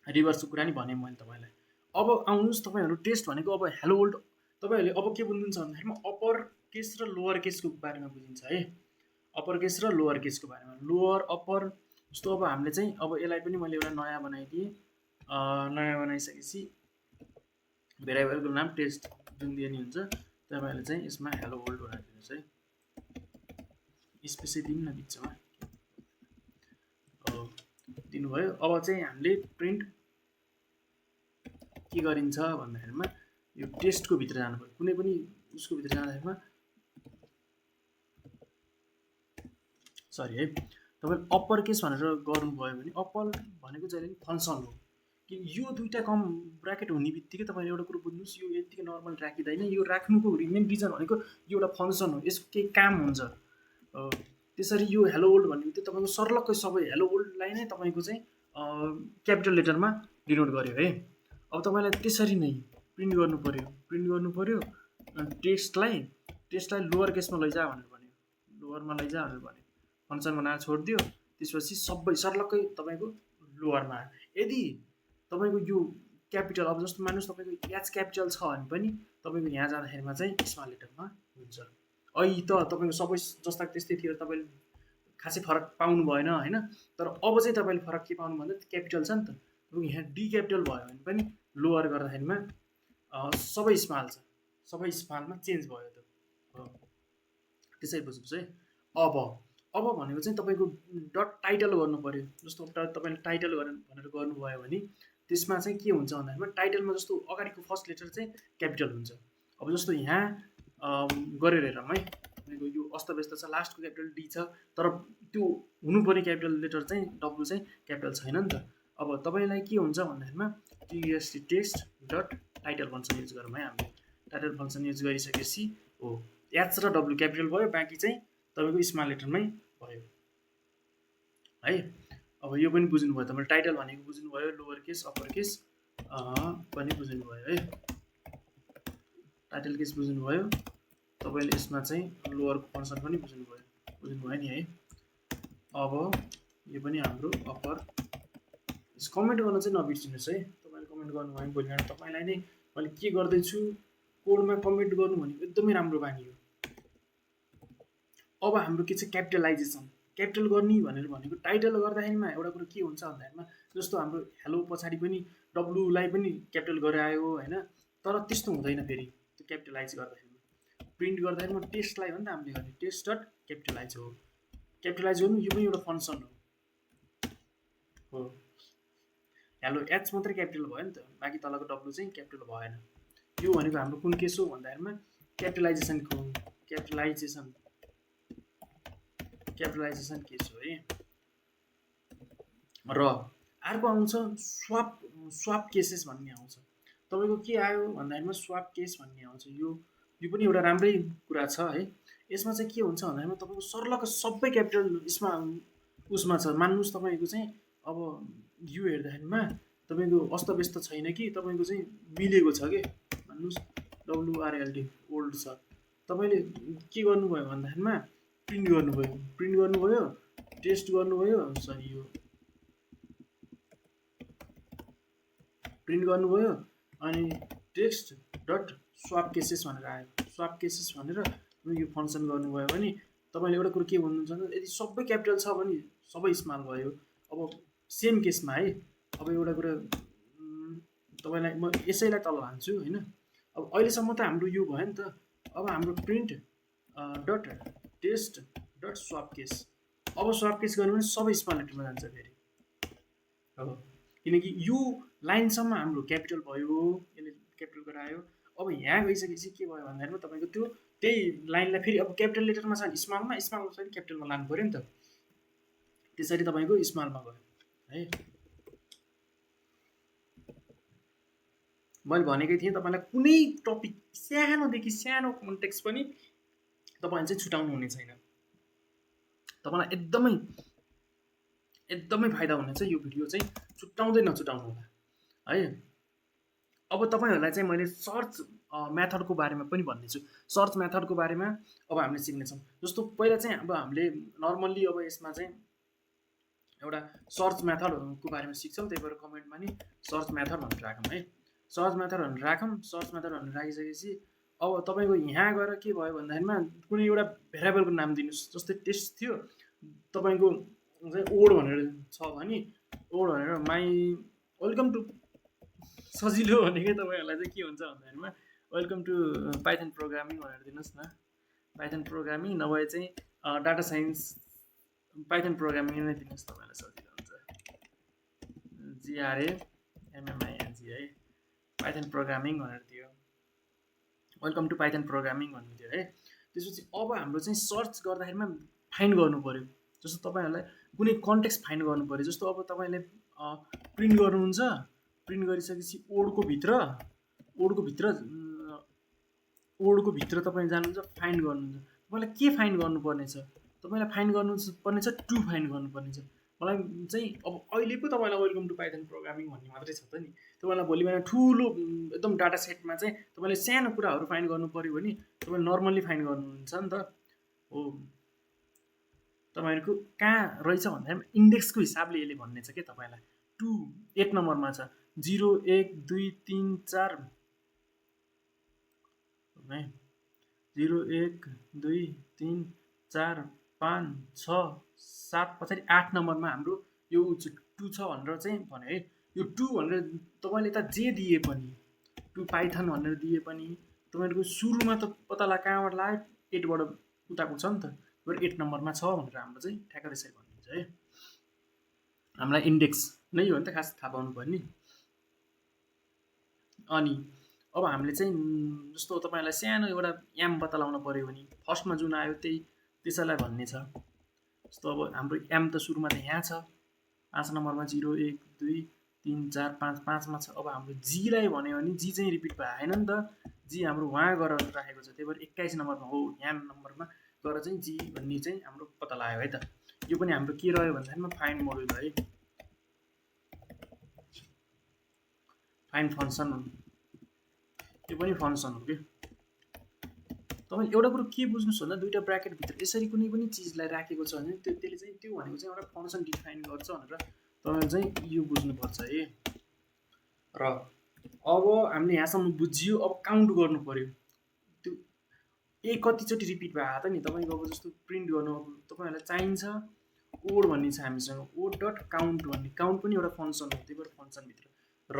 Speaker 1: रिभर्सको कुरा नि भने मैले तपाईँलाई। अब आउनुहोस् तपाईँहरू टेस्ट भनेको अब हेलो वर्ल्ड तपाईँहरूले अब के बुझ्नुहुन्छ भन्दाखेरिमा अप्पर केस र लोवर केसको बारेमा बुझिन्छ है, अप्पर केस र लोवर केसको बारेमा। लोवर अप्पर जस्तो अब हामीले चाहिँ अब यसलाई पनि मैले एउटा नयाँ बनाइदिएँ, नयाँ बनाइसकेपछि भेरिएबलको नाम टेस्ट जुन दिने हुन्छ, तपाईँहरूले चाहिँ यसमा हेलो वर्ल्ड बनाइदिनुहोस् है, स्पेसै दिनु न बिचमा दिनुभयो। अब चाहिँ हामीले प्रिन्ट के गरिन्छ भन्दाखेरिमा यो टेस्टको भित्र जानु पर्यो, कुनै पनि उसको भित्र जाँदाखेरिमा सरी है, तपाईँले अप्पर केस भनेर गर्नुभयो भने अप्पर भनेको जहिले पनि फङ्सन हो कि यो दुईवटा कम ब्राकेट हुने बित्तिकै तपाईँले एउटा कुरो बुझ्नुहोस्, यो यतिकै नर्मल राखिँदैन, यो राख्नुको मेन रिजन भनेको यो एउटा फङ्सन हो, यसको केही काम हुन्छ। त्यसरी यो हेलो वर्ल्ड भन्ने बित्तिकै तपाईँको सर्लक्कै सबै हेलो वर्ल्डलाई नै तपाईँको चाहिँ क्यापिटल लेटरमा डिनोट गर्यो है। अब तपाईँलाई त्यसरी नै प्रिन्ट गर्नु पऱ्यो, प्रिन्ट गर्नु पऱ्यो टेस्टलाई लोवर केसमा लैजा भनेर भन्यो, लोवरमा लैजा भनेर भन्यो, फङ्सन बनाएर छोडिदियो। त्यसपछि सबै सर्लक्कै तपाईँको लोवरमा आयो। यदि तपाईँको यो क्यापिटल, अब जस्तो मान्नुहोस् तपाईँको एच क्यापिटल छ भने पनि तपाईँको यहाँ जाँदाखेरिमा चाहिँ स्मल लेटरमा हुन्छ। अहिले त तपाईँको सबै जस्ता त्यस्तै थियो, तपाईँले खासै फरक पाउनु भएन होइन। तर अब चाहिँ तपाईँले फरक के पाउनु भन्दा क्यापिटल छ नि त, तपाईँको यहाँ डी क्यापिटल भयो भने पनि लोवर गर्दाखेरिमा सबै स्मल छ, सबै स्मलमा चेन्ज भयो त, त्यसरी बुझ्नुहोस् है। अब भनेको चाहिँ तपाईँको डट टाइटल गर्नु पऱ्यो। जस्तो तपाईँले टाइटल भनेर गर्नुभयो भने त्यसमा चाहिँ के हुन्छ भन्दाखेरिमा टाइटलमा जस्तो अगाडिको फर्स्ट लेटर चाहिँ क्यापिटल हुन्छ। अब जस्तो यहाँ गरेर हेरौँ है, तपाईँको यो अस्तव्यस्त छ, लास्टको क्यापिटल डी छ, तर त्यो हुनुपर्ने क्यापिटल लेटर चाहिँ डब्लु चाहिँ क्यापिटल छैन नि त। अब तपाईँलाई के हुन्छ भन्दाखेरिमा TST test dot title function use गरौँ है हामीले। टाइटल फङ्सन युज गरिसकेपछि हो एच र डब्लु क्यापिटल भयो, बाँकी चाहिँ तपाईँको स्मल लेटरमै भयो है। अब यो पनि बुझ्नुभयो तपाईँले, टाइटल भनेको बुझ्नुभयो, लोवर केस अप्पर केस पनि बुझ्नुभयो है, टाइटल केस बुझ्नुभयो तपाईँले, यसमा चाहिँ लोवरको फङ्सन पनि बुझ्नुभयो नि है। अब यो पनि हाम्रो अप्पर। कमेन्ट गर्न चाहिँ नबिर्सिनुहोस् है, तपाईँले कमेन्ट गर्नुभयो भने भोलि तपाईँलाई नै मैले के गर्दैछु कोडमा कमेन्ट गर्नु भनेको एकदमै राम्रो बानी हो। अब हाम्रो के छ क्यापिटलाइजेसन, क्यापिटल गर्ने भनेर भनेको टाइटल गर्दाखेरिमा एउटा कुरो के हुन्छ भन्दाखेरिमा जस्तो हाम्रो हेलो पछाडि पनि डब्लुलाई पनि क्यापिटल गरायो होइन, तर त्यस्तो हुँदैन फेरि त्यो क्यापिटलाइज गर्दाखेरिमा। प्रिन्ट गर्दाखेरिमा टेस्टलाई हो नि त हामीले गर्ने, टेस्ट डट क्यापिटलाइज हो, क्यापिटलाइज गर्नु यो पनि एउटा फङ्सन हो। हेलो एच मात्रै क्यापिटल भयो नि त, बाँकी तलको डब्लु चाहिँ क्यापिटल भएन। यो भनेको हाम्रो कुन केस हो भन्दाखेरिमा क्यापिटलाइजेसनको, क्यापिटलाइजेसन केस हो है। र अर्को आउँछ स्वाप केसेस भन्ने आउँछ। तपाईँको के आयो भन्दाखेरिमा स्वाप केस भन्ने आउँछ, यो पनि एउटा राम्रै कुरा छ है। यसमा चाहिँ के हुन्छ भन्दाखेरिमा तपाईँको सर्लक्क सबै क्यापिटल उसमा छ। मान्नुहोस् तपाईँको चाहिँ अब यो हेर्दाखेरिमा तपाईँको अस्तव्यस्त छैन कि तपाईँको चाहिँ मिलेको छ कि भन्नुहोस्। WRLD ओल्ड छ। तपाईँले के गर्नुभयो भन्दाखेरिमा प्रिन्ट गर्नुभयो टेस्ट गर्नुभयो, सरी यो प्रिन्ट गर्नुभयो अनि टेक्स्ट डट स्वाप केसेस भनेर आयो। स्वाप केसेस भनेर यो फङ्सन गर्नुभयो भने तपाईँले एउटा कुरो के भन्नुहुन्छ भने यदि सबै क्यापिटल छ भने सबै स्मल भयो। अब सेम केसमा है, अब एउटा कुरा तपाईँलाई म यसैलाई तल लान्छु होइन। अब अहिलेसम्म त हाम्रो यो भयो नि त। अब हाम्रो print dot test dot swap case, अब स्वाप केस गर्नु भने सबै स्मल लेटरमा जान्छ फेरि। अब किनकि यो लाइनसम्म हाम्रो क्यापिटल भयो, यसले क्यापिटल गरायो। अब यहाँ गइसकेपछि के भयो भन्दाखेरि तपाईँको त्यो त्यही लाइनलाई फेरि अब क्यापिटल लेटरमा छ भने स्मलमा चाहिँ क्यापिटलमा लानु पऱ्यो नि त। त्यसरी तपाईँको स्मलमा गयो है। मैले भनेकै थिएँ तपाईँलाई कुनै टपिक सानोदेखि सानो कन्टेक्स्ट पनि तपाईँले चाहिँ छुटाउनु हुने छैन। तपाईँलाई एकदमै फाइदा हुनेछ यो भिडियो चाहिँ, छुट्याउँदै नछुटाउनु होला है। अब तपाईँहरूलाई चाहिँ मैले सर्च मेथडको बारेमा पनि भन्नेछु। सर्च मेथडको बारेमा अब हामीले सिक्नेछौँ। जस्तो पहिला चाहिँ अब हामीले नर्मल्ली अब यसमा चाहिँ एउटा सर्च मेथडको बारेमा सिक्छौँ। त्यही भएर कमेन्टमा नि सर्च मेथड भनेर राखौँ है। सर्च मेथड भनेर राखौँ। सर्च मेथड भनेर राखिसकेपछि अब तपाईँको यहाँ गएर के भयो भन्दाखेरिमा कुनै एउटा भेरिएबलको नाम दिनुहोस्। जस्तै टेस्ट थियो, तपाईँको चाहिँ ओड भनेर छ भने ओड भनेर माई वेलकम टु, सजिलो भनेकै तपाईँहरूलाई चाहिँ के हुन्छ भन्दाखेरिमा वेलकम टु पाइथन प्रोग्रामिङ भनेर दिनुहोस् न। पाइथन प्रोग्रामिङ नभए चाहिँ डाटा साइन्स पाइथन प्रोग्रामिङ नै दिनुहोस्, तपाईँलाई सजिलो हुन्छ। GRAMMING है, पाइथन प्रोग्रामिङ भनेर दियो। वेलकम टु पाइथन प्रोग्रामिङ भन्नु थियो है। त्यसपछि अब हाम्रो चाहिँ सर्च गर्दाखेरिमा फाइन्ड गर्नु पऱ्यो। जस्तो तपाईँहरूलाई कुनै कन्टेक्स्ट फाइन्ड गर्नु पऱ्यो। जस्तो अब तपाईँले प्रिन्ट गर्नुहुन्छ, प्रिन्ट गरिसकेपछि ओडको भित्र तपाईँ जानुहुन्छ, फाइन्ड गर्नुहुन्छ। तपाईँलाई के फाइन्ड गर्नुपर्ने छ? तपाईँलाई फाइन्ड गर्नुपर्ने छ टु फाइन्ड गर्नुपर्ने छ। मलाई चाहिँ अब अहिले पो तपाईँलाई वेलकम टु पाइथन प्रोग्रामिङ भन्ने मात्रै छ त नि। तपाईँलाई भोलि बिहान ठुलो एकदम डाटा सेटमा चाहिँ तपाईँले सानो कुराहरू फाइन्ड गर्नु पऱ्यो भने तपाईँले नर्मल्ली फाइन्ड गर्नुहुन्छ नि त हो। तपाईँहरूको कहाँ रहेछ भन्दाखेरि इन्डेक्सको हिसाबले यसले भन्ने छ क्या तपाईँलाई। 8 नम्बरमा छ 0 1 2 3 4 है, 0 1 2 3 4 5 6 7 पछाडि 8 नम्बरमा हाम्रो यो 2 छ भनेर चाहिँ भन्यो है। यो 2 भनेर तपाईँले त जे दिए पनि 2 पाइथन भनेर दिए पनि तपाईँहरूको सुरुमा त पत्ता लाग्यो कहाँबाट लाग्यो, 8 बाट उताको छ नि त। 8 नम्बरमा छ भनेर हाम्रो चाहिँ ठ्याक्क त्यसरी भनिदिन्छ है। हामीलाई इन्डेक्स नै हो नि त खास थाहा पाउनु पर्ने। अनि अब हामीले चाहिँ जस्तो तपाईँलाई सानो एउटा एम पत्ता लगाउनु पऱ्यो भने फर्स्टमा जुन आयो त्यसैलाई भन्ने छ। जस्तो अब हाम्रो एम त सुरुमा त यहाँ छ 5 नम्बरमा 0 1 2 3 4 5 5मा छ। अब हाम्रो जीलाई भन्यो भने जी चाहिँ रिपिट भएन नि त, जी हाम्रो वहाँ गएर राखेको छ। त्यही भएर 21 नम्बरमा हो, यहाँ नम्बरमा गएर चाहिँ जी भन्ने चाहिँ हाम्रो पत्ता लाग्यो है त। यो पनि हाम्रो के रह्यो भन्दाखेरिमा फाइन्ड मोडुल है, फाइन्ड फङ्सन हो। यो पनि फङ्सन हो कि। तपाईँले एउटा कुरो के बुझ्नुहोस् भन्दा दुईवटा ब्राकेटभित्र यसरी कुनै पनि चिजलाई राखेको छ भने त्यसले चाहिँ त्यो भनेको चाहिँ एउटा फङ्सन डिफाइन गर्छ भनेर तपाईँले चाहिँ यो बुझ्नुपर्छ है। र अब हामीले यहाँसम्म बुझियो। अब काउन्ट गर्नु पऱ्यो त्यो कतिचोटि रिपिट भएको त नि। तपाईँको अब जस्तो प्रिन्ट गर्नु अब तपाईँहरूलाई चाहिन्छ ओड भन्ने छ हामीसँग, ओड डट काउन्ट भन्ने। काउन्ट पनि एउटा फङ्सन हो, त्यही भएर फङ्सनभित्र। र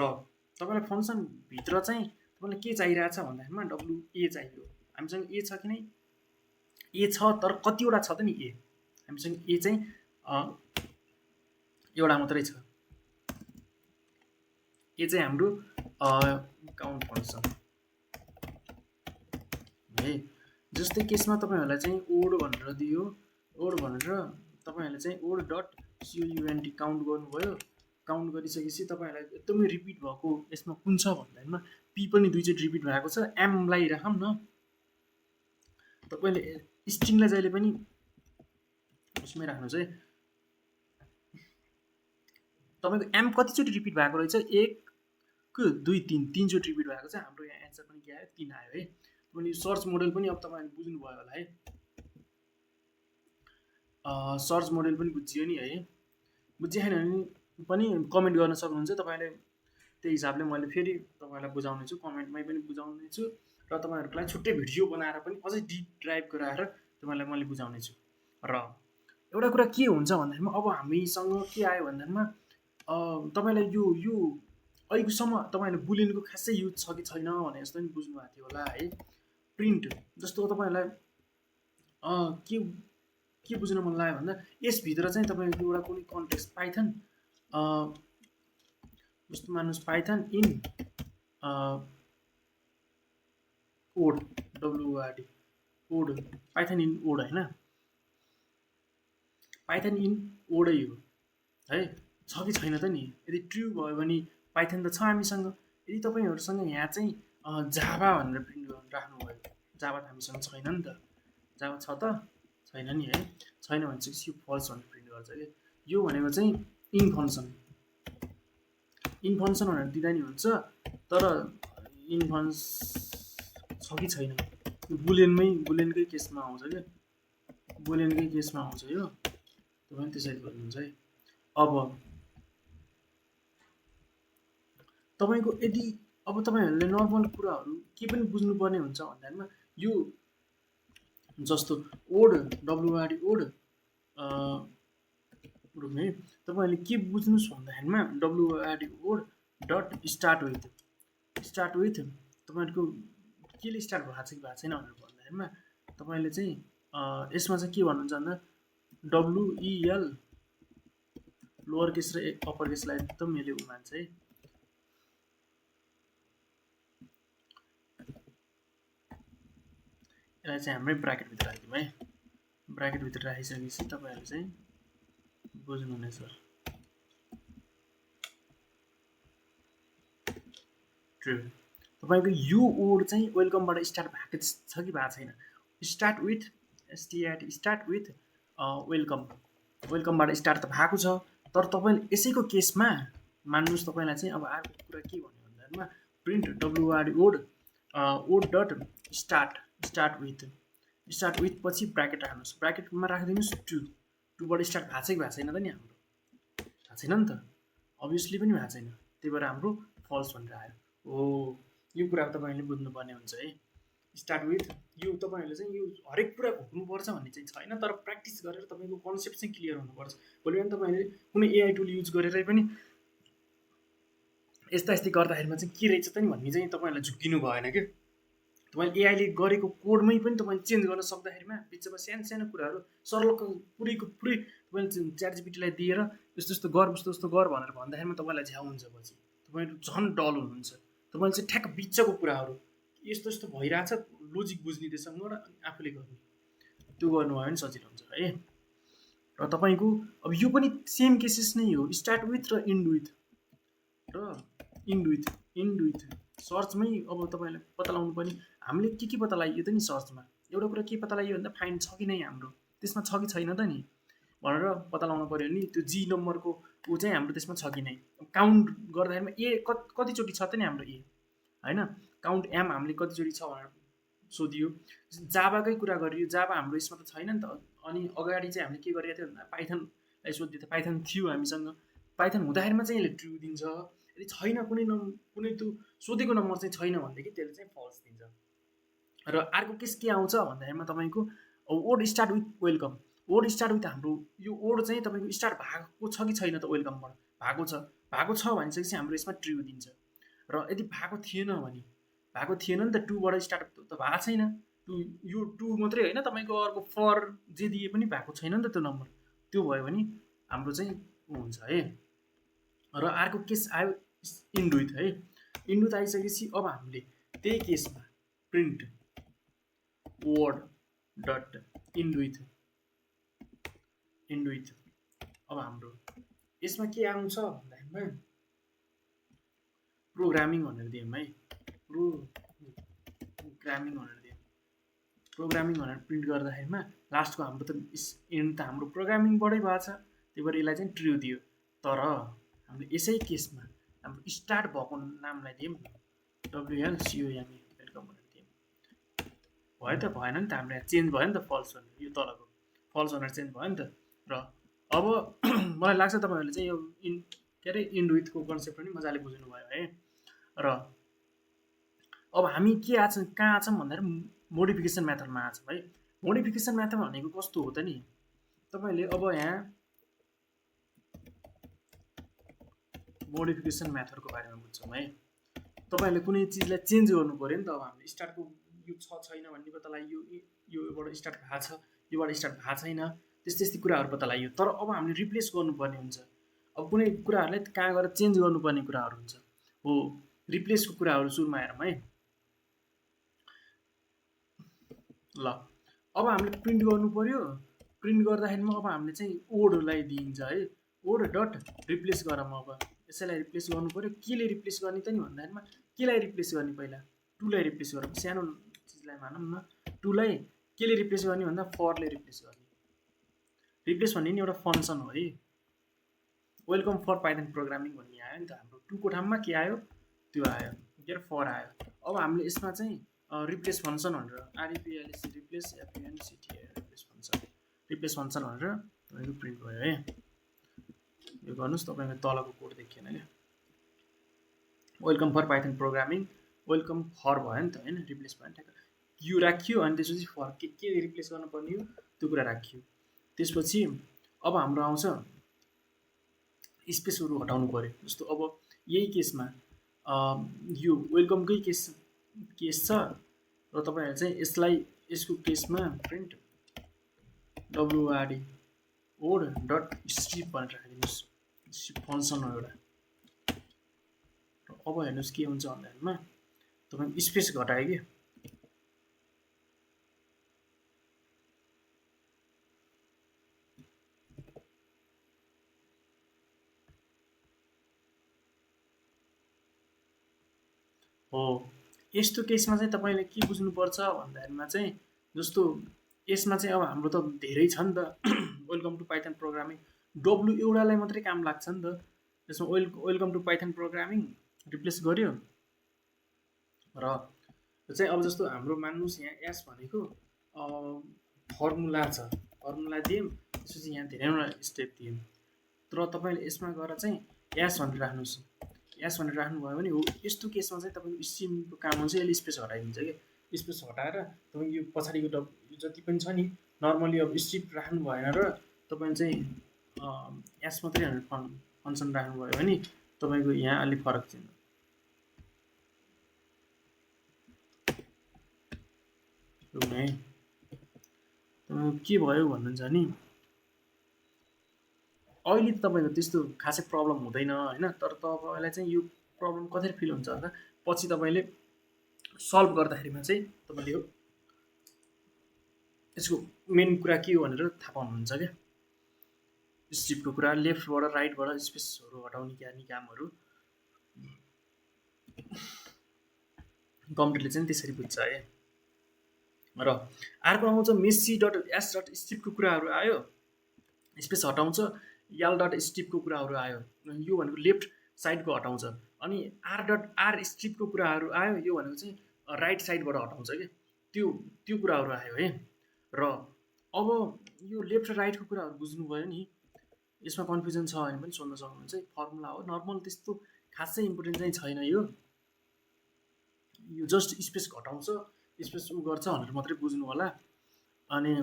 Speaker 1: तपाईँलाई फङ्सनभित्र चाहिँ तपाईँलाई के चाहिरहेछ भन्दाखेरिमा WA चाहियो। हामीसँग ए छ कि नै? ए छ, तर कतिवटा छ त नि ए? हामीसँग ए चाहिँ एउटा मात्रै छ। ए चाहिँ हाम्रो काउन्ट फङ्सन है। जस्तै केसमा तपाईँहरूलाई चाहिँ ओड भनेर दियो, ओड भनेर तपाईँहरूले चाहिँ ओड डट COUNT काउन्ट गर्नुभयो। काउन्ट गरिसकेपछि तपाईँहरूलाई एकदमै रिपिट भएको यसमा कुन छ भन्दाखेरिमा पी पनि दुईचोटि रिपिट भएको छ। एमलाई राखौँ न, तपाईँले स्ट्रिङलाई जहिले पनि उसमै राख्नुहोस् है। तपाईँको एम कतिचोटि रिपिट भएको रहेछ 1 2 3 3चोटि रिपिट भएको छ। हाम्रो यहाँ एन्सर पनि के आयो 3 आयो है। अनि सर्च मोडल पनि अब तपाईँहरूले बुझ्नुभयो होला है। सर्च मोडल पनि बुझियो नि है। बुझिएन भने पनि कमेन्ट गर्न सक्नुहुन्छ। तपाईँले त्यही हिसाबले मैले फेरि तपाईँलाई बुझाउने छु, कमेन्टमै पनि बुझाउने छु र तपाईँहरूको लागि छुट्टै भिडियो बनाएर पनि अझै डिप ड्राइभ गराएर तपाईँलाई मैले बुझाउने छु। र एउटा कुरा के हुन्छ भन्दाखेरिमा अब हामीसँग के आयो भन्दाखेरिमा तपाईँलाई यो अहिलेसम्म तपाईँहरूले बुलियनको खासै युज छ कि छैन भने जस्तो पनि बुझ्नु भएको थियो होला है। प्रिन्ट जस्तो तपाईँहरूलाई के बुझ्न मन लाग्यो भन्दा यसभित्र चाहिँ तपाईँको एउटा कुनै कन्टेक्स्ट पाइथन जस्तो मान्नुहोस् Python in word WORD word Python in word होइन, पाइथन इन ओडै हो है। छ कि छैन त नि? यदि ट्रु भयो भने पाइथन त छ हामीसँग। यदि तपाईँहरूसँग यहाँ चाहिँ जाभा भनेर प्रिन्ट गरेर राख्नुभयो, जाभा त हामीसँग छैन नि त। जाभा छ त छैन नि है। छैन भने चाहिँ यो फल्स भनेर प्रिन्ट गर्छ कि। यो भनेको चाहिँ इन फङ्सन भनेर दिँदा नि हुन्छ, तर इन फङ्स छ कि छैन बुलियनकै केसमा आउँछ क्या, बुलियनकै केसमा आउँछ यो। तपाईँ त्यसरी गर्नुहुन्छ है। अब तपाईँको यदि अब तपाईँहरूले नर्मल कुराहरू के पनि बुझ्नुपर्ने हुन्छ भन्दाखेरिमा यो जस्तो ओड WORD ओड है, तपाईँहरूले के बुझ्नुहोस् भन्दाखेरिमा WORD word dot start with तपाईँहरूको केले स्टार्ट भएको छ कि भएको छैन भनेर भन्दाखेरिमा तपाईँले चाहिँ यसमा चाहिँ के भन्नुहुन्छ भन्दा WEL लोवर केस र अप्पर केसलाई एकदम यसले मान्छ है। यसलाई चाहिँ हाम्रै ब्राकेटभित्र राखिदिउँ है। ब्राकेटभित्र राखिसकेपछि तपाईँहरूले चाहिँ बुझ्नुहुनेछ। ट्रु तपाईँको यो ओड चाहिँ वेलकमबाट स्टार्ट भएको छ कि भएको छैन? स्टार्ट विथ स्टार्ट विथ वेलकमबाट स्टार्ट त भएको छ, तर तपाईँले यसैको केसमा मान्नुहोस् तपाईँलाई चाहिँ अब अर्को कुरा के भन्यो भन्दाखेरिमा print WORD word dot start with पछि ब्राकेट राख्नुहोस्। ब्राकेटमा राखिदिनुहोस् टूबाट स्टार्ट भएको छ कि भएको छैन त नि? हाम्रो भएको छैन नि त, अभियसली पनि भएको छैन, त्यही भएर हाम्रो फल्स भनेर आयो। हो यो कुरा तपाईँहरूले बुझ्नुपर्ने हुन्छ है। स्टार्ट विथ यो तपाईँहरूले चाहिँ यो हरेक कुरा घोक्नुपर्छ भन्ने चाहिँ छैन, तर प्र्याक्टिस गरेर तपाईँको कन्सेप्ट चाहिँ क्लियर हुनुपर्छ। भोलि बिहान तपाईँहरूले कुनै AI टुल युज गरेरै पनि यस्ता गर्दाखेरिमा चाहिँ के रहेछ त नि भन्ने चाहिँ तपाईँहरूलाई झुक्किनु भएन कि। तपाईँले एआईले गरेको कोडमै पनि तपाईँले चेन्ज गर्न सक्दाखेरिमा बिचमा सानो कुराहरू सरल पुरैको पुरै तपाईँले ChatGPT-लाई दिएर यस्तो गर उस्तो गर भनेर भन्दाखेरिमा तपाईँलाई झ्याउ हुन्छ, पछि तपाईँहरू झन् डल हुनुहुन्छ। तपाईँले चाहिँ ठ्याक्क बिचको कुराहरू यस्तो भइरहेछ लोजिक बुझ्ने त्यससँग र आफूले गर्ने त्यो गर्नुभयो भने सजिलो हुन्छ है। र तपाईँको अब यो पनि सेम केसेस नै हो, स्टार्ट विथ र इन्ड विथ सर्चमै अब तपाईँले पत्ता लगाउनु पर्ने हामीले के पत्ता लगाइयो त नि सर्चमा। एउटा कुरा के पत्ता लगाइयो भन्दा फाइन्ड छ कि नै हाम्रो त्यसमा छ कि छैन त नि भनेर पत्ता लगाउनु पऱ्यो नि। त्यो G नम्बरको ऊ चाहिँ हाम्रो त्यसमा छ कि नै। काउन्ट गर्दाखेरिमा ए कतिचोटि छ त नि हाम्रो ए होइन, काउन्ट एम हामीले कतिचोटि छ भनेर सोधियो। जाभाकै कुरा गरियो, जाभा हाम्रो यसमा त छैन नि त। अनि अगाडि चाहिँ हामीले के गरेको थियो भन्दा पाइथनलाई सोधिदियो थियो, पाइथन थियो हामीसँग। पाइथन हुँदाखेरिमा चाहिँ यसले ट्रु दिन्छ। यदि छैन कुनै त्यो सोधेको नम्बर चाहिँ छैन भनेदेखि त्यसले चाहिँ फल्स दिन्छ। र अर्को केस के आउँछ भन्दाखेरिमा तपाईँको word start with welcome. Word start with हाम्रो यो ओड चाहिँ तपाईँको स्टार्ट भएको छ कि छैन त वेलकमबाट? भएको छ भनिसकेपछि हाम्रो यसमा ट्रु दिन्छ। र यदि भएको थिएन नि त टूबाट स्टार्ट त भएको छैन, यो टू मात्रै होइन तपाईँको अर्को फर जे दिए पनि भएको छैन नि त त्यो नम्बर। त्यो भयो भने हाम्रो चाहिँ हुन्छ है। र अर्को केस आयो इन्ड विथ है। इन्ड विथ आइसकेपछि अब हामीले त्यही केसमा print word dot end with अब हाम्रो यसमा के आउँछ भन्दाखेरिमा प्रोग्रामिङ भनेर दियौँ है। प्रोग्रामिङ भनेर प्रिन्ट गर्दाखेरिमा लास्टको हाम्रो त एन्ड त हाम्रो प्रोग्रामिङबाटै भएको छ, त्यही भएर यसलाई चाहिँ ट्रु दियो। तर हामीले यसै केसमा हाम्रो स्टार्ट भएको नामलाई दियौँ WLCOME वेलकम भनेर दियौँ। भयो त भएन नि त हाम्रो यहाँ चेन्ज भयो नि त फल्स भनेर, यो तलको फल्स भनेर चेन्ज भयो नि त। र अब मलाई लाग्छ तपाईँहरूले चाहिँ यो के अरे इन्ड विथको कन्सेप्ट पनि मजाले बुझ्नुभयो है। र अब हामी के आछौँ कहाँ आछौँ भन्दाखेरि मोडिफिकेसन मेथडमा आछौँ है। मोडिफिकेसन मेथड भनेको कस्तो हो त नि, तपाईँले अब यहाँ मोडिफिकेसन मेथडको बारेमा बुझ्छौँ है। तपाईँहरूले कुनै चिजलाई चेन्ज गर्नु पऱ्यो नि त। अब हामीले स्टार्टको यो छैन भन्ने पत्ता लाग्यो, योबाट स्टार्ट भएको छ, योबाट स्टार्ट भएको छैन, त्यस्तै कुराहरू पत्ता लाग्यो। तर अब हामीले रिप्लेस गर्नुपर्ने हुन्छ। अब कुनै कुराहरूलाई कहाँ गएर चेन्ज गर्नुपर्ने कुराहरू हुन्छ, हो रिप्लेसको कुराहरू सुरुमा हेरौँ है। ल अब हामीले प्रिन्ट गर्नु पऱ्यो। प्रिन्ट गर्दाखेरिमा अब हामीले चाहिँ ओडलाई दिइन्छ है, ओड डट रिप्लेस गरौँ। अब यसैलाई रिप्लेस गर्नु पऱ्यो। केले रिप्लेस गर्ने त नि भन्दाखेरिमा केलाई रिप्लेस गर्ने, पहिला टुलाई रिप्लेस गरौँ। सानो चिजलाई मानौँ न, टुलाई केले रिप्लेस गर्ने भन्दा फरले रिप्लेस गर्ने। रिप्लेस भन्ने नि एउटा फङ्सन हो है। वेलकम फर पाइथन प्रोग्रामिङ भन्ने आयो नि त, हाम्रो टुको ठाउँमा के आयो, त्यो आयो, के अरे फर आयो। अब हामीले यसमा चाहिँ रिप्लेस फङ्सन भनेर REPLES replace FUNCT replace function भनेर तपाईँको प्रिन्ट भयो है। यो गर्नुहोस्, तपाईँको तलको कोड देखिएन क्या। Welcome for Python programming, welcome for भयो नि त होइन, रिप्लेस भयो नि ठ्याक्क। यो राखियो अनि त्यसपछि फर के रिप्लेस गर्नुपर्ने हो त्यो कुरा राखियो। त्यसपछि अब हाम्रो आउँछ स्पेसहरू हटाउनु पऱ्यो। जस्तो अब यही केसमा यो वेलकमकै केस छ र तपाईँहरूले चाहिँ यसलाई यसको केसमा प्रिन्ट WRD ओड डट स्ट्रिप भनेर राखिदिनुहोस्। स्ट्रिप फङ्सन हो एउटा। अब हेर्नुहोस् के हुन्छ भन्दाखेरिमा तपाईँको स्पेस घटायो कि, हो यस्तो केसमा चाहिँ तपाईँले के बुझ्नुपर्छ भन्दाखेरिमा चाहिँ जस्तो यसमा चाहिँ अब हाम्रो त धेरै छ नि त welcome to Python programming, W एउटालाई मात्रै काम लाग्छ नि त। यसमा welcome to Python programming replace गर्यो र चाहिँ अब जस्तो हाम्रो मान्नुहोस् यहाँ एस भनेको फर्मुला छ, फर्मुला दियौँ, त्यसपछि यहाँ धेरैवटा स्टेप दियौँ। तर तपाईँले यसमा गएर चाहिँ एस भनेर राख्नुहोस्। एस भनेर राख्नुभयो भने हो यस्तो केसमा चाहिँ तपाईँको स्ट्रिमको काम हुन्छ, यसले स्पेस हटाइदिन्छ कि। स्पेस हटाएर तपाईँको यो पछाडिको जति पनि छ नि नर्मली अब स्ट्रिप राख्नु भएन र तपाईँले चाहिँ एस मात्रै फङ्सन राख्नुभयो भने तपाईँको यहाँ अलिक फरक छैन। है के भयो भन्नुहुन्छ नि, अहिले त तपाईँको त्यस्तो खासै प्रब्लम हुँदैन होइन। तर तपाईँलाई चाहिँ यो प्रब्लम कति फिल हुन्छ भन्दा पछि तपाईँले सल्भ गर्दाखेरिमा चाहिँ तपाईँले यो यसको मेन कुरा के हो भनेर थाहा पाउनुहुन्छ क्या। स्ट्रिपको कुरा, लेफ्टबाट राइटबाट स्पेसहरू हटाउने कामहरू कम्प्युटरले चाहिँ त्यसरी बुझ्छ है। र अर्को आउँछ मेसी डट एस डट स्ट्रिपको कुराहरू आयो, स्पेस हटाउँछ। यल डट स्ट्रिपको कुराहरू आयो, यो भनेको लेफ्ट साइडको हटाउँछ। अनि आर स्ट्रिपको कुराहरू आयो, यो भनेको चाहिँ राइट साइडबाट हटाउँछ कि, त्यो कुराहरू आयो है। र अब यो लेफ्ट र राइटको कुराहरू बुझ्नुभयो नि, यसमा कन्फ्युजन छ भने पनि सोध्न सक्नुहुन्छ। फर्मुला हो नर्मल, त्यस्तो खासै इम्पोर्टेन्ट चाहिँ छैन यो जस्ट स्पेस घटाउँछ, स्पेस उ गर्छ भनेर मात्रै बुझ्नु होला। अनि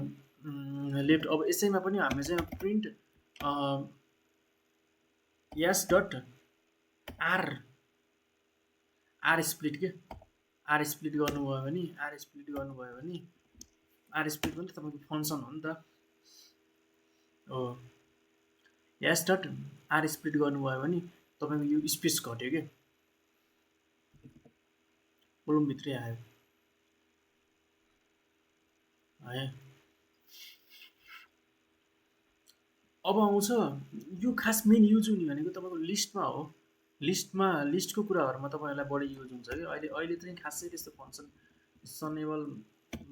Speaker 1: लेफ्ट अब यसैमा पनि हामीले चाहिँ print S dot R split के, आर स्प्लिट गर्नुभयो भने आर स्प्लिट पनि तपाईँको फङ्सन हो नि त हो। एस डट आर स्प्लिट गर्नुभयो भने तपाईँको यो स्पेस घट्यो कि, कोलमभित्रै आयो है। अब आउँछ यो खास मेन युज हुने भनेको तपाईँको लिस्टमा हो। लिस्टको कुराहरूमा तपाईँहरूलाई बढी युज हुन्छ कि। अहिले चाहिँ खासै त्यस्तो फङ्सन सनेबल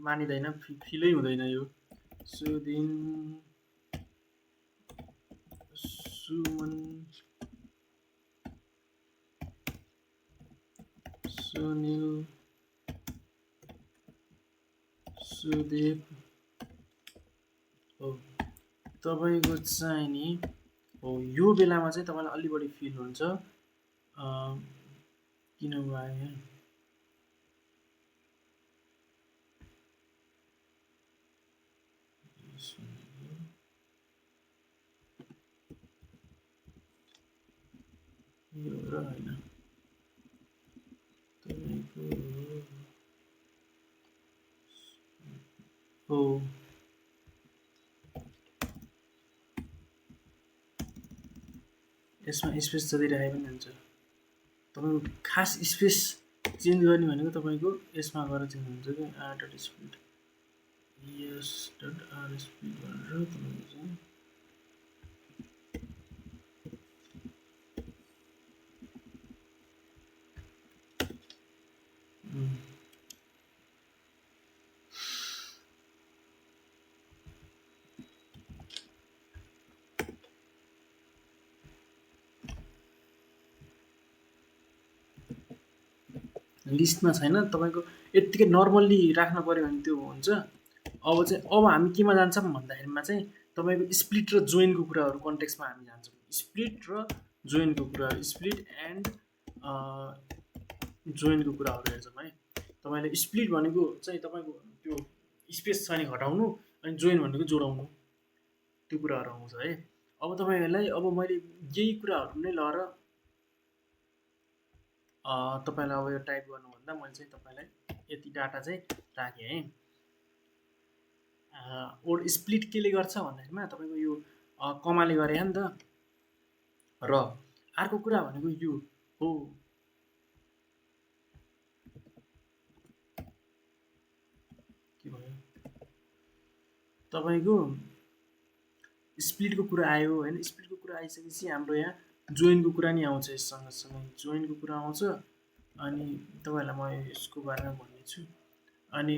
Speaker 1: मानिँदैन, फिलै हुँदैन यो। सुमन सुनिल सुदेव हो तपाईँको चाहिँ नि हो यो बेलामा चाहिँ तपाईँलाई अलि बढी फिल हुन्छ किन भयो यो र होइन तपाईँको हो यसमा स्पेस जति राखे पनि हुन्छ तपाईँको खास स्पेस चेन्ज गर्ने भनेको तपाईँको यसमा गएर चेन्ज हुन्छ कि dot split S dot R split भनेर तपाईँको चाहिँ लिस्टमा छैन तपाईँको यत्तिकै नर्मल्ली राख्न पऱ्यो भने त्यो हुन्छ अब हामी केमा जान्छौँ भन्दाखेरिमा चाहिँ तपाईँको स्प्लिट र जोइनको कुराहरू कन्टेक्स्टमा हामी जान्छौँ स्प्लिट र जोइनको कुराहरू स्प्लिट एन्ड जोइनको कुराहरू हेर्छौँ है तपाईँले स्प्लिट भनेको चाहिँ तपाईँको त्यो स्पेस छ भने घटाउनु अनि जोइन भनेको जोडाउनु त्यो कुराहरू आउँछ है अब तपाईँहरूलाई अब मैले यही कुराहरू नै लएर तपाईँलाई अब यो टाइप गर्नुभन्दा मैले चाहिँ तपाईँलाई यति डाटा चाहिँ राखेँ है वर्ड स्प्लिट केले गर्छ भन्दाखेरिमा तपाईँको यो कमाले गरे नि त र अर्को कुरा भनेको यो हो के भयो तपाईँको स्प्लिटको कुरा आयो होइन स्प्लिटको कुरा आइसकेपछि हाम्रो यहाँ जोइनको कुरा नि आउँछ यससँगसँगै जोइनको कुरा आउँछ अनि तपाईँहरूलाई म यसको बारेमा भन्नेछु अनि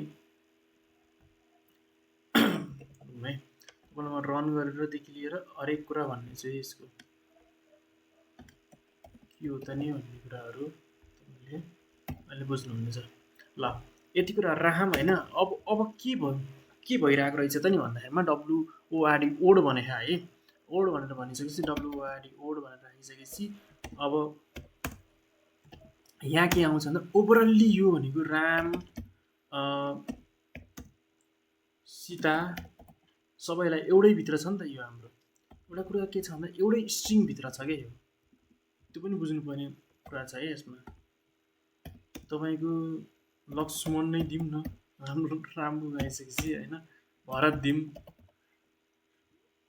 Speaker 1: है तपाईँलाई म रन गरेरदेखि लिएर हरेक कुरा भन्ने छु यसको के हो त नि भन्ने कुराहरू तपाईँले अहिले बुझ्नुहुनेछ ल यति कुरा राखौँ होइन अब के भइरहेको रहेछ त नि भन्दाखेरिमा डब्लुओआरडी ओड भनेको है ओड भनेर भनिसकेपछि डब्लुओआरडी ओड भनेर राखिसकेपछि अब यहाँ के आउँछ भन्दा ओभरअल्ली यो भनेको राम सीता सबैलाई एउटै भित्र छ नि त यो हाम्रो एउटा कुरा के छ भन्दा एउटै स्ट्रिङभित्र छ क्या यो त्यो पनि बुझ्नुपर्ने कुरा छ है यसमा तपाईँको लक्ष्मण नै दिउँ न राम्रो राम्रो गाइसकेपछि होइन भरत दिउँ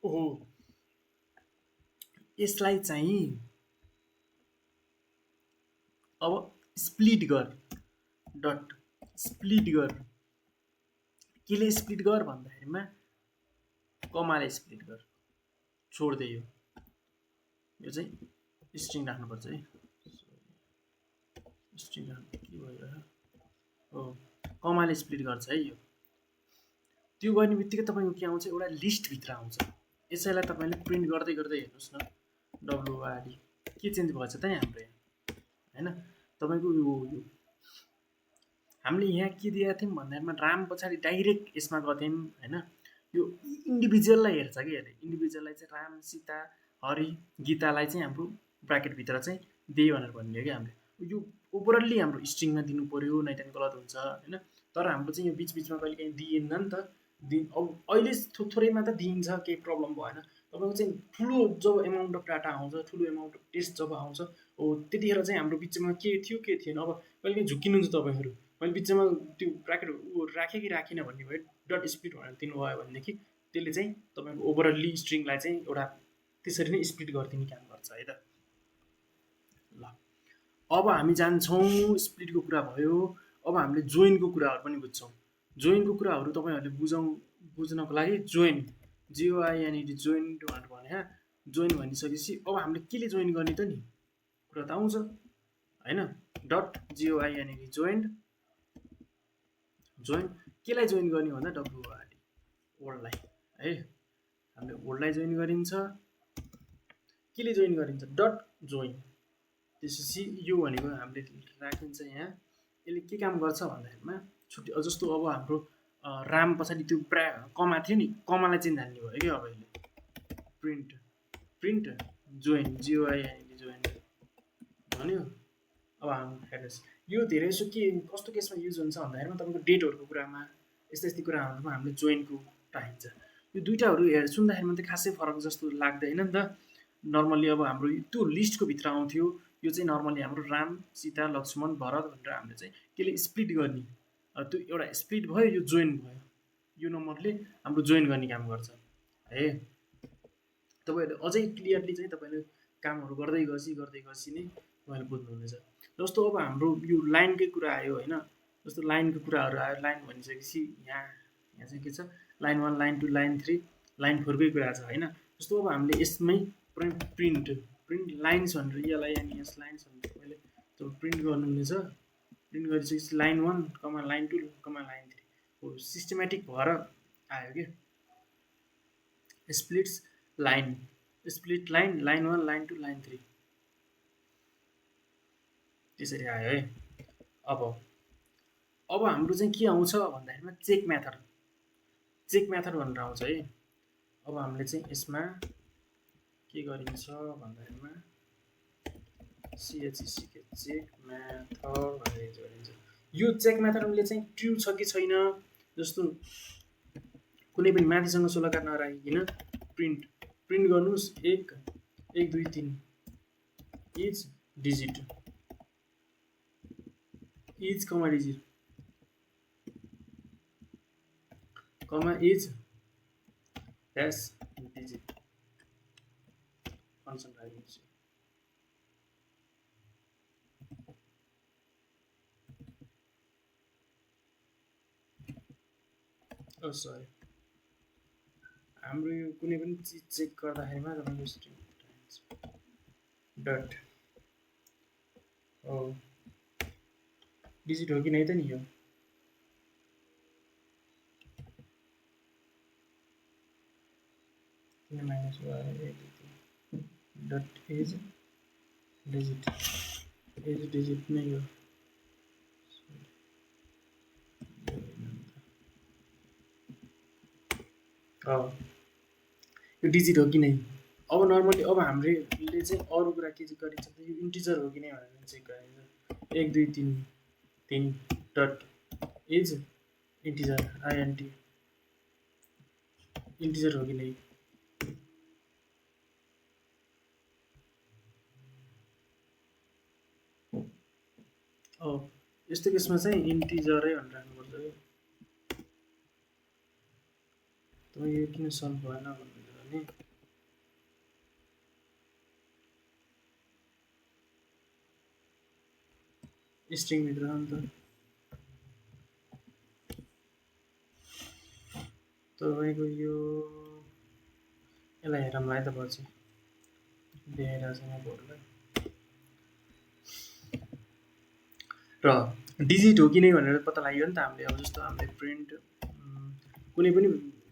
Speaker 1: ओहो यसलाई चाहिँ अब स्प्लिट गर डट स्प्लिट गर केले स्प्लिट गर भन्दाखेरिमा कमाले स्प्लिट गर छोड्दे यो चाहिँ स्ट्रिङ राख्नुपर्छ है स्ट्रिङ राख्नु के भयो हो कमाले स्प्लिट गर्छ है यो त्यो गर्ने बित्तिकै तपाईँको के आउँछ एउटा लिस्टभित्र आउँछ यसैलाई तपाईँले प्रिन्ट गर्दै गर्दै हेर्नुहोस् न डब्लुआरडी के चेन्ज भएछ त हाम्रो यहाँ होइन तपाईँको यो हामीले यहाँ के दिएका थियौँ भन्दाखेरिमा राम पछाडि डाइरेक्ट यसमा गर्थ्यौँ होइन यो इन्डिभिजुअललाई हेर्छ कि यसले इन्डिभिजुअललाई चाहिँ राम सीता हरि गीतालाई चाहिँ हाम्रो ब्राकेटभित्र चाहिँ दिए भनेर भनिदियो क्या हामीले यो ओभरअल्ली हाम्रो स्ट्रिङमा दिनु पऱ्यो नै त्यहाँ गलत हुन्छ होइन तर हाम्रो चाहिँ यो बिचबिचमा कहिले काहीँ दिएन नि त अब अहिले थोरैमा त दिइन्छ केही प्रब्लम भएन तपाईँको चाहिँ ठुलो जब एमाउन्ट अफ डाटा आउँछ ठुलो एमाउन्ट अफ टेस्ट जब आउँछ हो त्यतिखेर चाहिँ हाम्रो बिचमा के थियो के थिएन अब कहिले काहीँ झुक्किनुहुन्छ तपाईँहरू मैले बिचमा त्यो ब्राकेट राखेँ कि राखिनँ भन्ने भयो डट स्प्लिट भनेर दिनुभयो भनेदेखि त्यसले चाहिँ तपाईँको ओभरअल्ली स्ट्रिङलाई चाहिँ एउटा त्यसरी नै स्प्लिट गरिदिने काम गर्छ है त ल अब हामी जान्छौँ स्प्लिटको कुरा भयो अब हामीले जोइनको कुराहरू पनि बुझ्छौँ जोइनको कुराहरू तपाईँहरूले बुझ्नको लागि जोइन जिओआइएनइडी जोइन भनेर भने जोइन भनिसकेपछि अब हामीले केले जोइन गर्ने त नि कुरा त आउँछ होइन डट जिओआइएनइडी जोइन केलाई जोइन गर्ने भन्दा डब्लुआरडी वर्डलाई है हामीले वर्डलाई जोइन गरिन्छ केले जोइन गरिन्छ डट जोइन त्यसपछि यो भनेको हामीले राखिन्छ यहाँ यसले के काम गर्छ भन्दाखेरिमा छुट्टी जस्तो अब हाम्रो राम पछाडि त्यो कमा थियो नि, कमालाई चाहिँ हाल्ने भयो क्या अब यसले। प्रिन्ट जोइन जिओआइएनडी जोइन भन्यो। अब हाम्रो हेर्नुहोस् यो धेरै जसो के कस्तो केसमा युज हुन्छ भन्दाखेरिमा तपाईँको डेटहरूको कुरामा यस्तै कुराहरूमा हामीले जोइनको राखिन्छ। यो दुइटाहरू सुन्दाखेरिमा त खासै फरक जस्तो लाग्दैन नि त। नर्मल्ली अब हाम्रो त्यो लिस्टको भित्र आउँथ्यो, यो चाहिँ नर्मल्ली हाम्रो राम सीता लक्ष्मण भरत भनेर हामीले चाहिँ त्यसले स्प्लिट गर्ने, त्यो एउटा स्प्लिट भयो, यो जोइन भयो। यो नम्बरले हाम्रो जोइन गर्ने काम गर्छ है। तपाईँहरूले अझै क्लियरली चाहिँ तपाईँले कामहरू गर्दै गएपछि नै तपाईँले बुझ्नुहुनेछ। जस्तो अब हाम्रो यो लाइनकै कुरा आयो होइन, जस्तो लाइनको कुराहरू आयो। लाइन भनिसकेपछि यहाँ चाहिँ के छ, लाइन 1 लाइन 2 लाइन 3 लाइन 4कै कुरा छ होइन। जस्तो अब हामीले यसमै प्रिन्ट लाइन्स भनेर ELINES लाइन्स भनेर तपाईँले जब प्रिन्ट गर्नुहुनेछ, प्रिन्ट गरिसकेपछि लाइन 1 कमा लाइन 2 कमा लाइन 3 हो सिस्टमेटिक भएर आयो कि split line line 1 line 2 line 3 त्यसरी आयो है। अब हाम्रो चाहिँ के आउँछ भन्दाखेरिमा चेक मेथड भनेर आउँछ है। अब हामीले चाहिँ यसमा के गरिन्छ भन्दाखेरिमा CHEC चेक मेथड भनेर गरिन्छ। यो चेक मेथडले चाहिँ ट्रु छ कि छैन, जस्तो कुनै पनि माथिसँग सोलकार नराखिकन प्रिन्ट गर्नुहोस् 1 1 2 3 इच डिजिट इच कमा डिजिट कमा इच ड्यास डिजिट फंक्सन राखिदिन्छु। सरी हाम्रो यो कुनै पनि चिज चेक गर्दाखेरिमा तपाईको स्ट्रिङ डट हो डिजिट हो कि नै त नि यो माइनस डट एज डिजिट नै हो। यो डिजिट हो कि नै। अब नर्मली अब हामीले चाहिँ अरू कुरा के चाहिँ गरिन्छ त यो इन्टिजर हो कि नै भनेर चेक गरिन्छ। 1 2 3 3 dot is integer INT integer हो कि नै। यस्तो केसमा चाहिँ इन्टिजरै भनेर राख्नुपर्छ है। तपाईँ यो किन सल्भ भएन भन्नुहुन्छ भने स्ट्रिङ भित्र हो नि त। तपाईँको यो यसलाई हेरौँला है त पछि देखाइरहेको छ म बोर्डलाई। र डिजिट हो कि नै भनेर पत्ता लाग्यो नि त हामीले। अब जस्तो हामीले प्रिन्ट कुनै पनि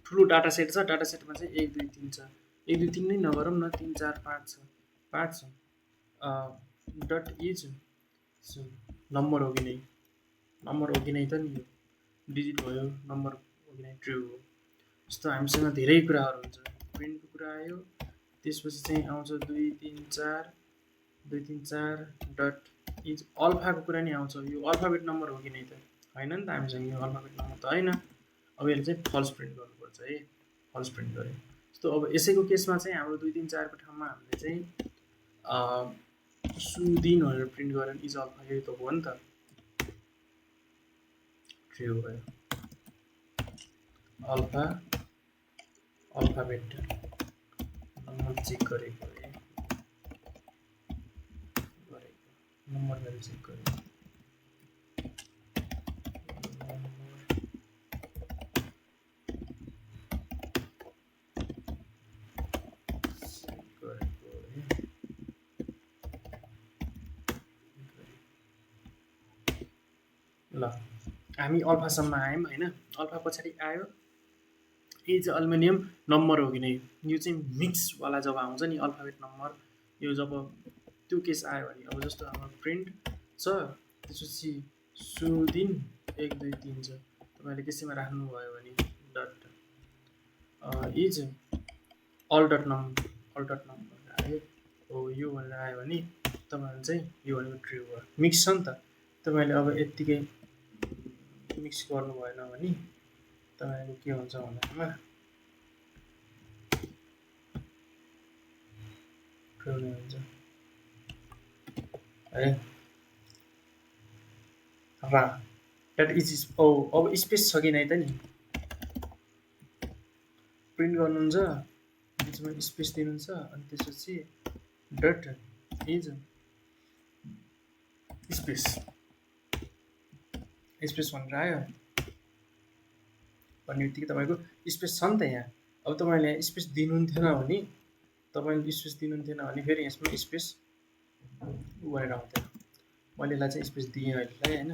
Speaker 1: ठुलो डाटा सेट छ, डाटा सेटमा चाहिँ 1 2 3 छ, 1 2 3 नै नगरौँ न 3 4 5 छ 5 डट इज नम्बर हो कि नै, नम्बर हो कि नै त नि। यो डिजिट भयो, नम्बर हो कि नै ट्रु हो। जस्तो हामीसँग धेरै कुराहरू हुन्छ, प्रिन्टको कुरा आयो, त्यसपछि चाहिँ आउँछ 2 3 4 डट इज अल्फाको कुरा नि आउँछ। यो अल्फाबेट नम्बर हो कि नै त होइन नि त, हामीसँग यो अल्फाबेट नम्बर त होइन। अब यसले चाहिँ फल्स प्रिन्ट गर्नुपर्छ है, फल्स प्रिन्ट गर्यो। जस्तो अब यसैको केसमा चाहिँ हाम्रो 2 3 4 को ठाउँमा हामीले चाहिँ सुदिन भनेर प्रिन्ट गरेर इज अल्फा यो त हो नि त, ट्रु भयो। अल्फाबेट नम्बर चेक गरेको नम्बर भ्यालु चेक गरेको ल हामी अल्फासम्म आयौँ होइन। अल्फा पछाडि आयो एज एल्युमिनियम नम्बर हो कि नै। यो चाहिँ मिक्सवाला जब आउँछ नि अल्फाबेट नम्बर, यो जब त्यो केस आयो भने अब जस्तो हाम्रो प्रिन्ट छ त्यसपछि शुभ दिन 1 2 3 छ तपाईँले केसीमा राख्नुभयो भने dot is all dot number आयो हो यो भनेर आयो भने तपाईँहरूले चाहिँ यो भनेको ट्रु भयो मिक्स छ नि त तपाईँले अब यत्तिकै मिक्स गर्नु भएन भने तपाईँको के हुन्छ भन्दामा ट्रु नै हुन्छ है र द्याट इज अब स्पेस छ कि नै त नि प्रिन्ट गर्नुहुन्छ बिचमा स्पेस दिनुहुन्छ अनि त्यसपछि डट इज स्पेस स्पेस भनेर आयो भन्ने बित्तिकै तपाईँको स्पेस छ नि त यहाँ अब तपाईँले यहाँ स्पेस दिनुहुन्थेन भने तपाईँले स्पेस दिनुहुन्थेन भने फेरि यसमा स्पेस गरेर आउँथ्यो मैले यसलाई चाहिँ स्पेस दिएँ अहिलेलाई होइन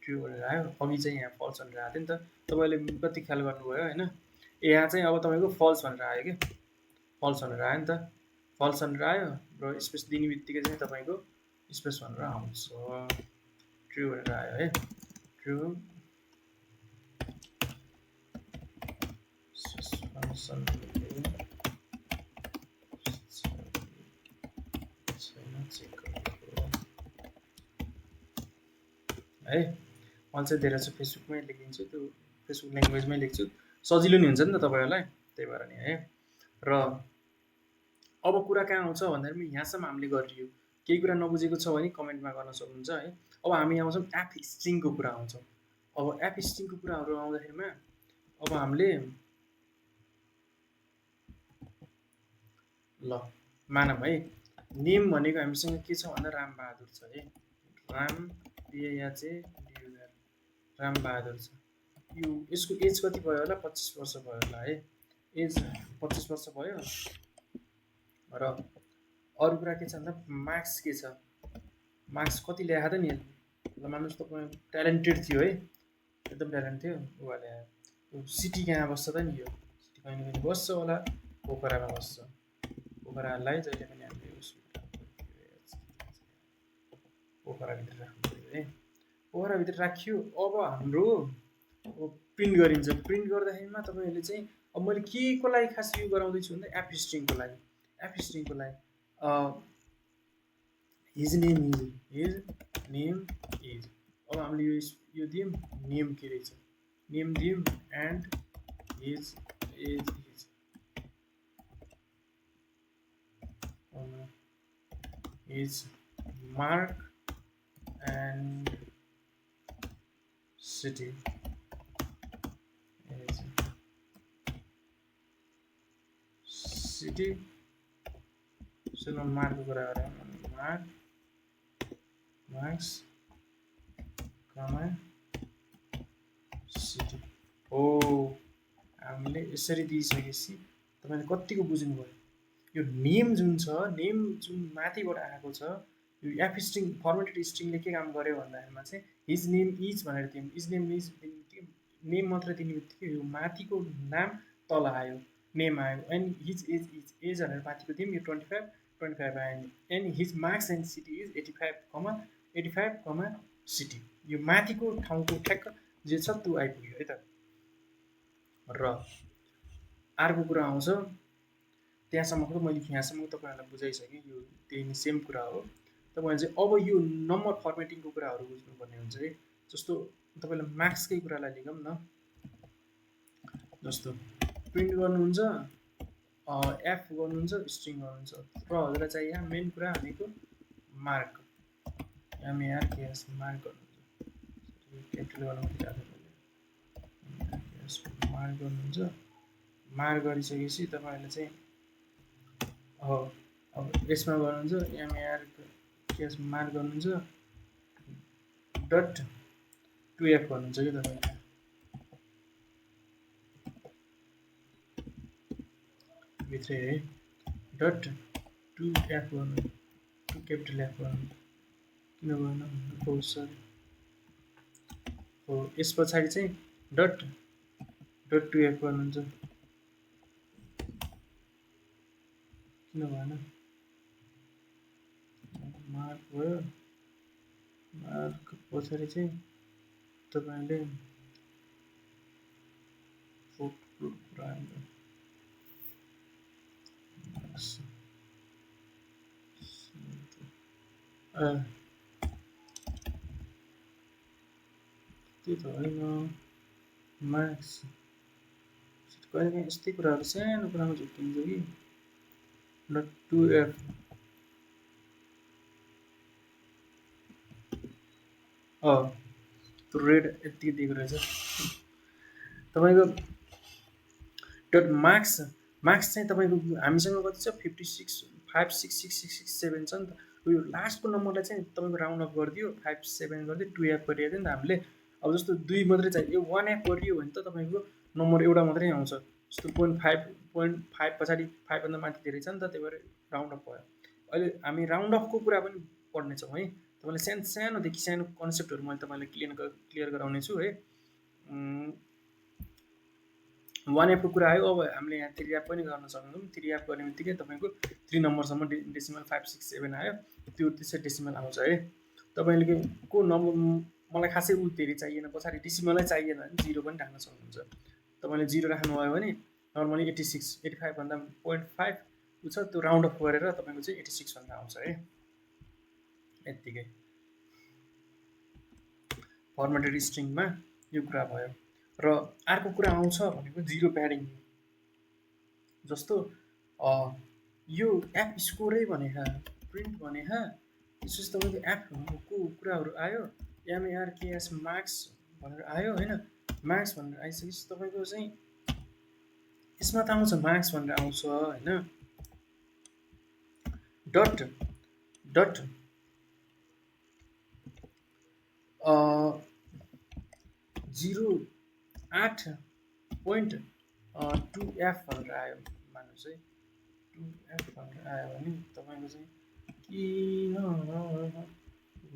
Speaker 1: ट्रु भनेर आयो अघि चाहिँ यहाँ फल्स भनेर आएको थियो नि त तपाईँले कति ख्याल गर्नुभयो होइन यहाँ चाहिँ अब तपाईँको फल्स भनेर आयो कि फल्स भनेर आयो नि त फल्स भनेर आयो र स्पेस दिने बित्तिकै चाहिँ तपाईँको स्पेस भनेर आउँछ ट्रु भनेर आयो है ट्रु है मैले चाहिँ धेरै चाहिँ फेसबुकमै लेखिदिन्छु त्यो फेसबुक ल्याङ्ग्वेजमै लेख्छु सजिलो नि हुन्छ नि त तपाईँहरूलाई त्यही भएर नि है र अब कुरा कहाँ आउँछ भन्दाखेरि यहाँसम्म हामीले गरियो केही कुरा नबुझेको छ भने कमेन्टमा गर्न सक्नुहुन्छ है अब हामी आउँछौँ एप स्ट्रिङको कुरा आउँछौँ अब एप स्ट्रिङको कुराहरू आउँदाखेरिमा अब हामीले ल मानौँ है नेम भनेको हामीसँग के छ भन्दा रामबहादुर छ है राम पियाचे रामबहादुर छ यो यसको एज कति भयो होला 25 वर्ष भयो होला है एज 25 वर्ष भयो र अरू कुरा के छ भन्दा मार्क्स के छ मार्क्स कति ल्याएको त नि ल मान्नुहोस् तपाईँ ट्यालेन्टेड थियो है एकदम ट्यालेन्ट थियो उहाँले सिटी कहाँ बस्छ त नि यो सिटी कहीँ न कहीँ बस्छ होला पोखरामा बस्छ पोखरालाई जहिले पनि हामीले पोखराभित्र राख्नु पऱ्यो है पोखराभित्र राखियो अब हाम्रो प्रिन्ट गरिन्छ प्रिन्ट गर्दाखेरिमा तपाईँहरूले चाहिँ अब मैले के को लागि खास यो गराउँदैछु भन्दा एप स्ट्रिङको लागि हिज नेम इज अब हामीले यो दियौँ नेम के रहेछ नेम दियौँ and his age his mark and city is city so mark marks comma city हो हामीले यसरी दिइसकेपछि तपाईँले कतिको बुझ्नुभयो यो नेम जुन छ नेम जुन माथिबाट आएको छ यो एफ स्ट्रिङ फर्मेटेड स्ट्रिङले के काम गर्यो भन्दाखेरिमा चाहिँ हिज नेम इज भनेर दियौँ हिज नेम इज नेम मात्र दिने बित्तिकै यो माथिको नाम तल आयो नेम आयो एन्ड हिज एज भनेर माथिको दियौँ यो 25 आयो and his marks and city is 85 city यो माथिको ठाउँको ठ्याक्क जे छ त्यो आइपुग्यो है त र अर्को कुरा आउँछ त्यहाँसम्मको मैले यहाँसम्म तपाईँहरूलाई बुझाइसकेँ यो त्यही सेम कुरा हो तपाईँले चाहिँ अब यो नम्बर फर्मेटिङको कुराहरू बुझ्नुपर्ने हुन्छ है जस्तो तपाईँले मार्क्सकै कुरालाई लिगौँ न जस्तो प्रिन्ट गर्नुहुन्छ एफ गर्नुहुन्छ स्ट्रिङ गर्नुहुन्छ र हजुरलाई चाहिँ यहाँ मेन कुरा भनेको मार्क एमएआरकेएस मार्क गर्नुहुन्छ क्यापिटल मार्क गर्नुहुन्छ मार्क गरिसकेपछि तपाईँहरूले चाहिँ अब यसमा गर्नुहुन्छ एमएआरकेएस मार्क गर्नुहुन्छ डट 2F गर्नुहुन्छ कि तपाईँले भित्रै है डट 2F गर्नु 2 क्यापिटल एफ गर्नु किन गर्नु हो सरी हो यस पछाडि चाहिँ डट 2F गर्नुहुन्छ किन भएन मार्क भयो मार्क पछाडि चाहिँ तपाईँले कुरा त्यो त होइन मार्क्स कहिलेकाहीँ यस्तै कुराहरू सानो कुरामा झुक्किन्छ कि ल 2F त्यो रेड यति दिएको रहेछ तपाईँको डट मार्क्स चाहिँ तपाईँको हामीसँग कति छ 56 5666667 छ नि त यो लास्टको नम्बरलाई चाहिँ तपाईँको राउन्ड अफ गरिदियो 57 गरिदियो 2F गरिएको थियो नि त हामीले अब जस्तो 2 मात्रै चाहियो 1F गरियो भने त तपाईँको नम्बर एउटा मात्रै आउँछ जस्तो 0.5 पछाडि 5 भन्दा माथि धेरै छ नि त त्यही भएर राउन्ड अफ भयो अहिले हामी राउन्ड अफको कुरा पनि पढ्नेछौँ है तपाईँलाई सानोदेखि सानो कन्सेप्टहरू मैले तपाईँलाई क्लियर गराउने छु है 1F को कुरा आयो अब हामीले यहाँ 3F पनि गर्न सक्छौँ 3F गर्ने बित्तिकै तपाईँको 3 नम्बरसम्म डेसिमल 567 आयो त्यो त्यसै डेसिमल आउँछ है तपाईँले को नम्बर मलाई खासै उ धेरै चाहिएन पछाडि डेसिमलै चाहिएन भने 0 पनि राख्न सक्नुहुन्छ तपाईँले 0 राख्नुभयो भने नर्मली 85 भन्दा 0.5 उ छ त्यो राउन्ड अफ गरेर तपाईँको चाहिँ 86 भन्दा आउँछ है यत्तिकै फर्मेटेड स्ट्रिङमा यो कुरा भयो र अर्को कुरा आउँछ भनेको जिरो प्याडिङ जस्तो यो एप स्कोरै भने प्रिन्ट भने त्यसपछि तपाईँको एपको कुराहरू आयो एमएआरकेएस मार्क्स भनेर आयो होइन मार्क्स भनेर आइसकेपछि तपाईँको चाहिँ यसमा त आउँछ मार्क्स भनेर आउँछ होइन डट 0.8.2F भनेर आयो मान्नुहोस् है 2F भनेर आयो भने तपाईँको चाहिँ किन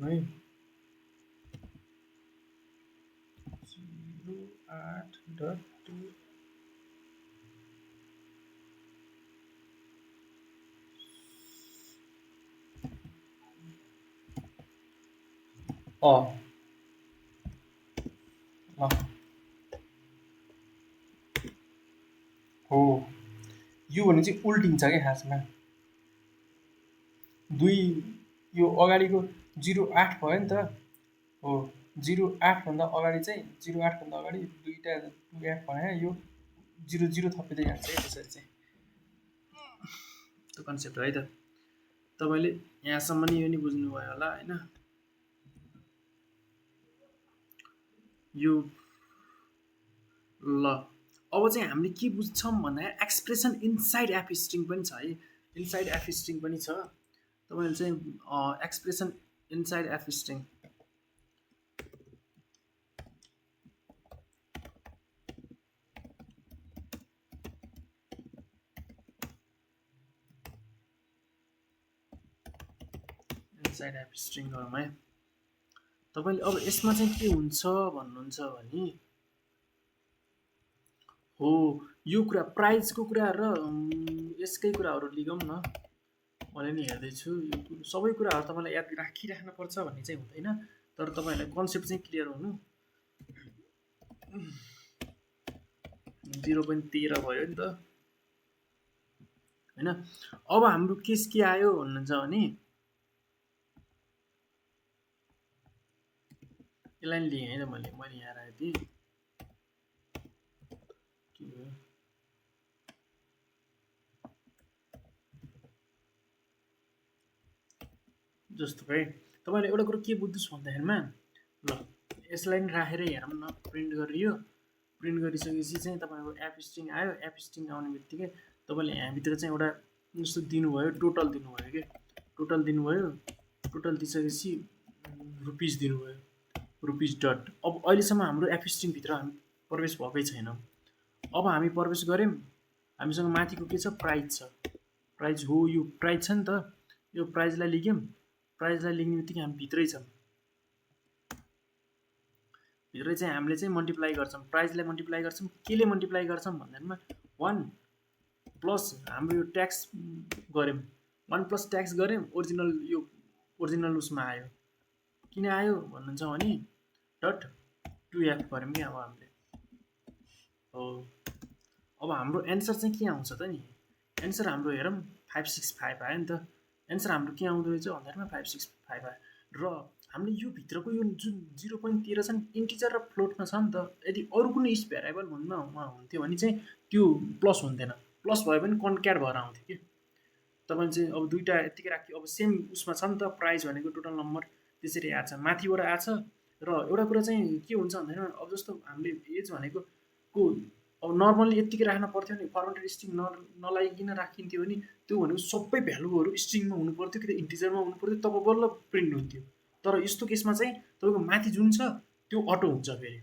Speaker 1: है 0.8.2 हो यो भने चाहिँ उल्टिन्छ क्या खासमा 2 यो अगाडिको 0.8 भयो नि त हो 0.8 भन्दा अगाडि चाहिँ 0.8 भन्दा अगाडि दुईटा 2F भने यो 0 थपिँदै जान्छ है त्यसरी चाहिँ त्यो कन्सेप्ट है त तपाईँले यहाँसम्म नि यो नि बुझ्नुभयो होला होइन यो ल अब चाहिँ हामीले के बुझ्छौँ भन्दा एक्सप्रेसन इनसाइड एफ स्ट्रिङ पनि छ है इनसाइड एफ स्ट्रिङ पनि छ तपाईँले चाहिँ expression inside F string inside F string गरौँ है तपाईँले अब यसमा चाहिँ के हुन्छ भन्नुहुन्छ भने हो यो कुरा प्राइजको कुरा र यसकै कुराहरू लिगौँ न मैले नि हेर्दैछु यो सबै कुराहरू तपाईँलाई याद राखिराख्नुपर्छ भन्ने चाहिँ हुँदैन तर तपाईँहरूलाई कन्सेप्ट चाहिँ क्लियर हुनु 0.13 भयो नि त होइन अब हाम्रो केस के आयो भन्नुहुन्छ भने यसलाई लिएँ है त मैले यहाँ राखेको थिएँ के भयो जस्तो भाइ तपाईँले एउटा कुरो के बुझ्नुहोस् भन्दाखेरिमा ल यसलाई नि राखेर हेरौँ न प्रिन्ट गरियो प्रिन्ट गरिसकेपछि चाहिँ तपाईँको एप स्ट्रिङ आयो एप स्ट्रिङ आउने बित्तिकै तपाईँले यहाँभित्र चाहिँ एउटा जस्तो दिनुभयो टोटल दिनुभयो कि टोटल दिनुभयो टोटल दिइसकेपछि रुपिस दिनुभयो रुपिस डट अब अहिलेसम्म हाम्रो एप स्ट्रिङभित्र हामी प्रवेश भएकै छैनौँ अब हामी प्रवेश गऱ्यौँ हामीसँग माथिको के छ प्राइज छ प्राइज हो यो प्राइज छ नि त यो प्राइजलाई लेख्यौँ प्राइजलाई लेख्ने बित्तिकै हामी भित्रै छौँ भित्रै चाहिँ हामीले चाहिँ मल्टिप्लाई गर्छौँ प्राइजलाई मल्टिप्लाई गर्छौँ केले मल्टिप्लाई गर्छौँ भन्दामा 1 प्लस हाम्रो यो ट्याक्स गऱ्यौँ 1 प्लस ट्याक्स गऱ्यौँ ओरिजिनल उसमा आयो किन आयो भन्नुहुन्छ भने डट 2f गऱ्यौँ कि अब हामीले हो। अब हाम्रो एन्सर चाहिँ के आउँछ त नि, एन्सर हाम्रो हेरौँ 565 आयो नि त। एन्सर हाम्रो के आउँदो रहेछ भन्दाखेरिमा 565 आयो। र हामीले यो भित्रको यो जुन 0.13 छ नि इन्टिजर र फ्लोटमा छ नि त। यदि अरू कुनै भेरिएबल हुन्थ्यो भने चाहिँ त्यो प्लस हुन्थेन, प्लस भयो भने कन्क्याट भएर आउँथ्यो कि। तपाईँले चाहिँ अब दुइटा यत्तिकै राख्यो, अब सेम उसमा छ नि त प्राइज भनेको टोटल नम्बर त्यसरी आएको छ, माथिबाट आएको छ। र एउटा कुरा चाहिँ के हुन्छ भन्दाखेरि अब जस्तो हामीले एज भनेको को अब नर्मल्ली यत्तिकै राख्न पर्थ्यो नि, फर्मेटेड स्ट्रिङ नलाइकन राखिन्थ्यो भने त्यो भनेको सबै भ्यालुहरू स्ट्रिङमा हुनु पर्थ्यो कि त इन्टिजरमा हुनु पर्थ्यो, तब बल्ल प्रिन्ट हुन्थ्यो। तर यस्तो केसमा चाहिँ तपाईँको माथि जुन छ त्यो अटो हुन्छ फेरि।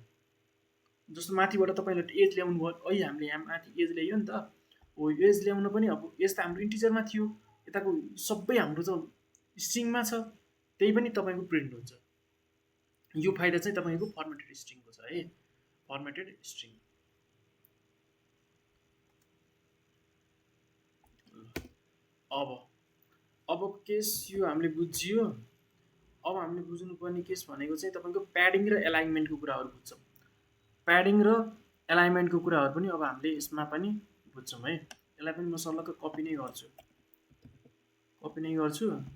Speaker 1: जस्तो माथिबाट तपाईँले एज ल्याउनु भयो, अहिले हामीले यहाँ माथि एज ल्यायो नि त, हो एज ल्याउनु पनि अब एज त हाम्रो इन्टिजरमा थियो, यताको सबै हाम्रो त स्ट्रिङमा छ, त्यही पनि तपाईँको प्रिन्ट हुन्छ। यो फाइदा चाहिँ तपाईँको फर्मेटेड स्ट्रिङको छ है, फर्मेटेड स्ट्रिङ। अब केस यो हामीले बुझियो। अब हामीले बुझ्नुपर्ने केस भनेको चाहिँ तपाईँको प्याडिङ र एलाइनमेन्टको कुराहरू बुझ्छौँ। प्याडिङ र एलाइनमेन्टको कुराहरू पनि अब हामीले यसमा पनि बुझ्छौँ है। यसलाई पनि म सल्लक्क कपी नै गर्छु,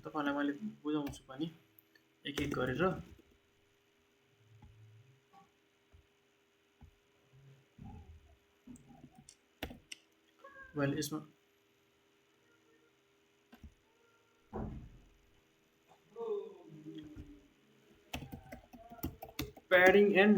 Speaker 1: तपाईँहरूलाई मैले बुझाउँछु पनि एक एक गरेर। मैले यसमा प्याडिङ एन्ड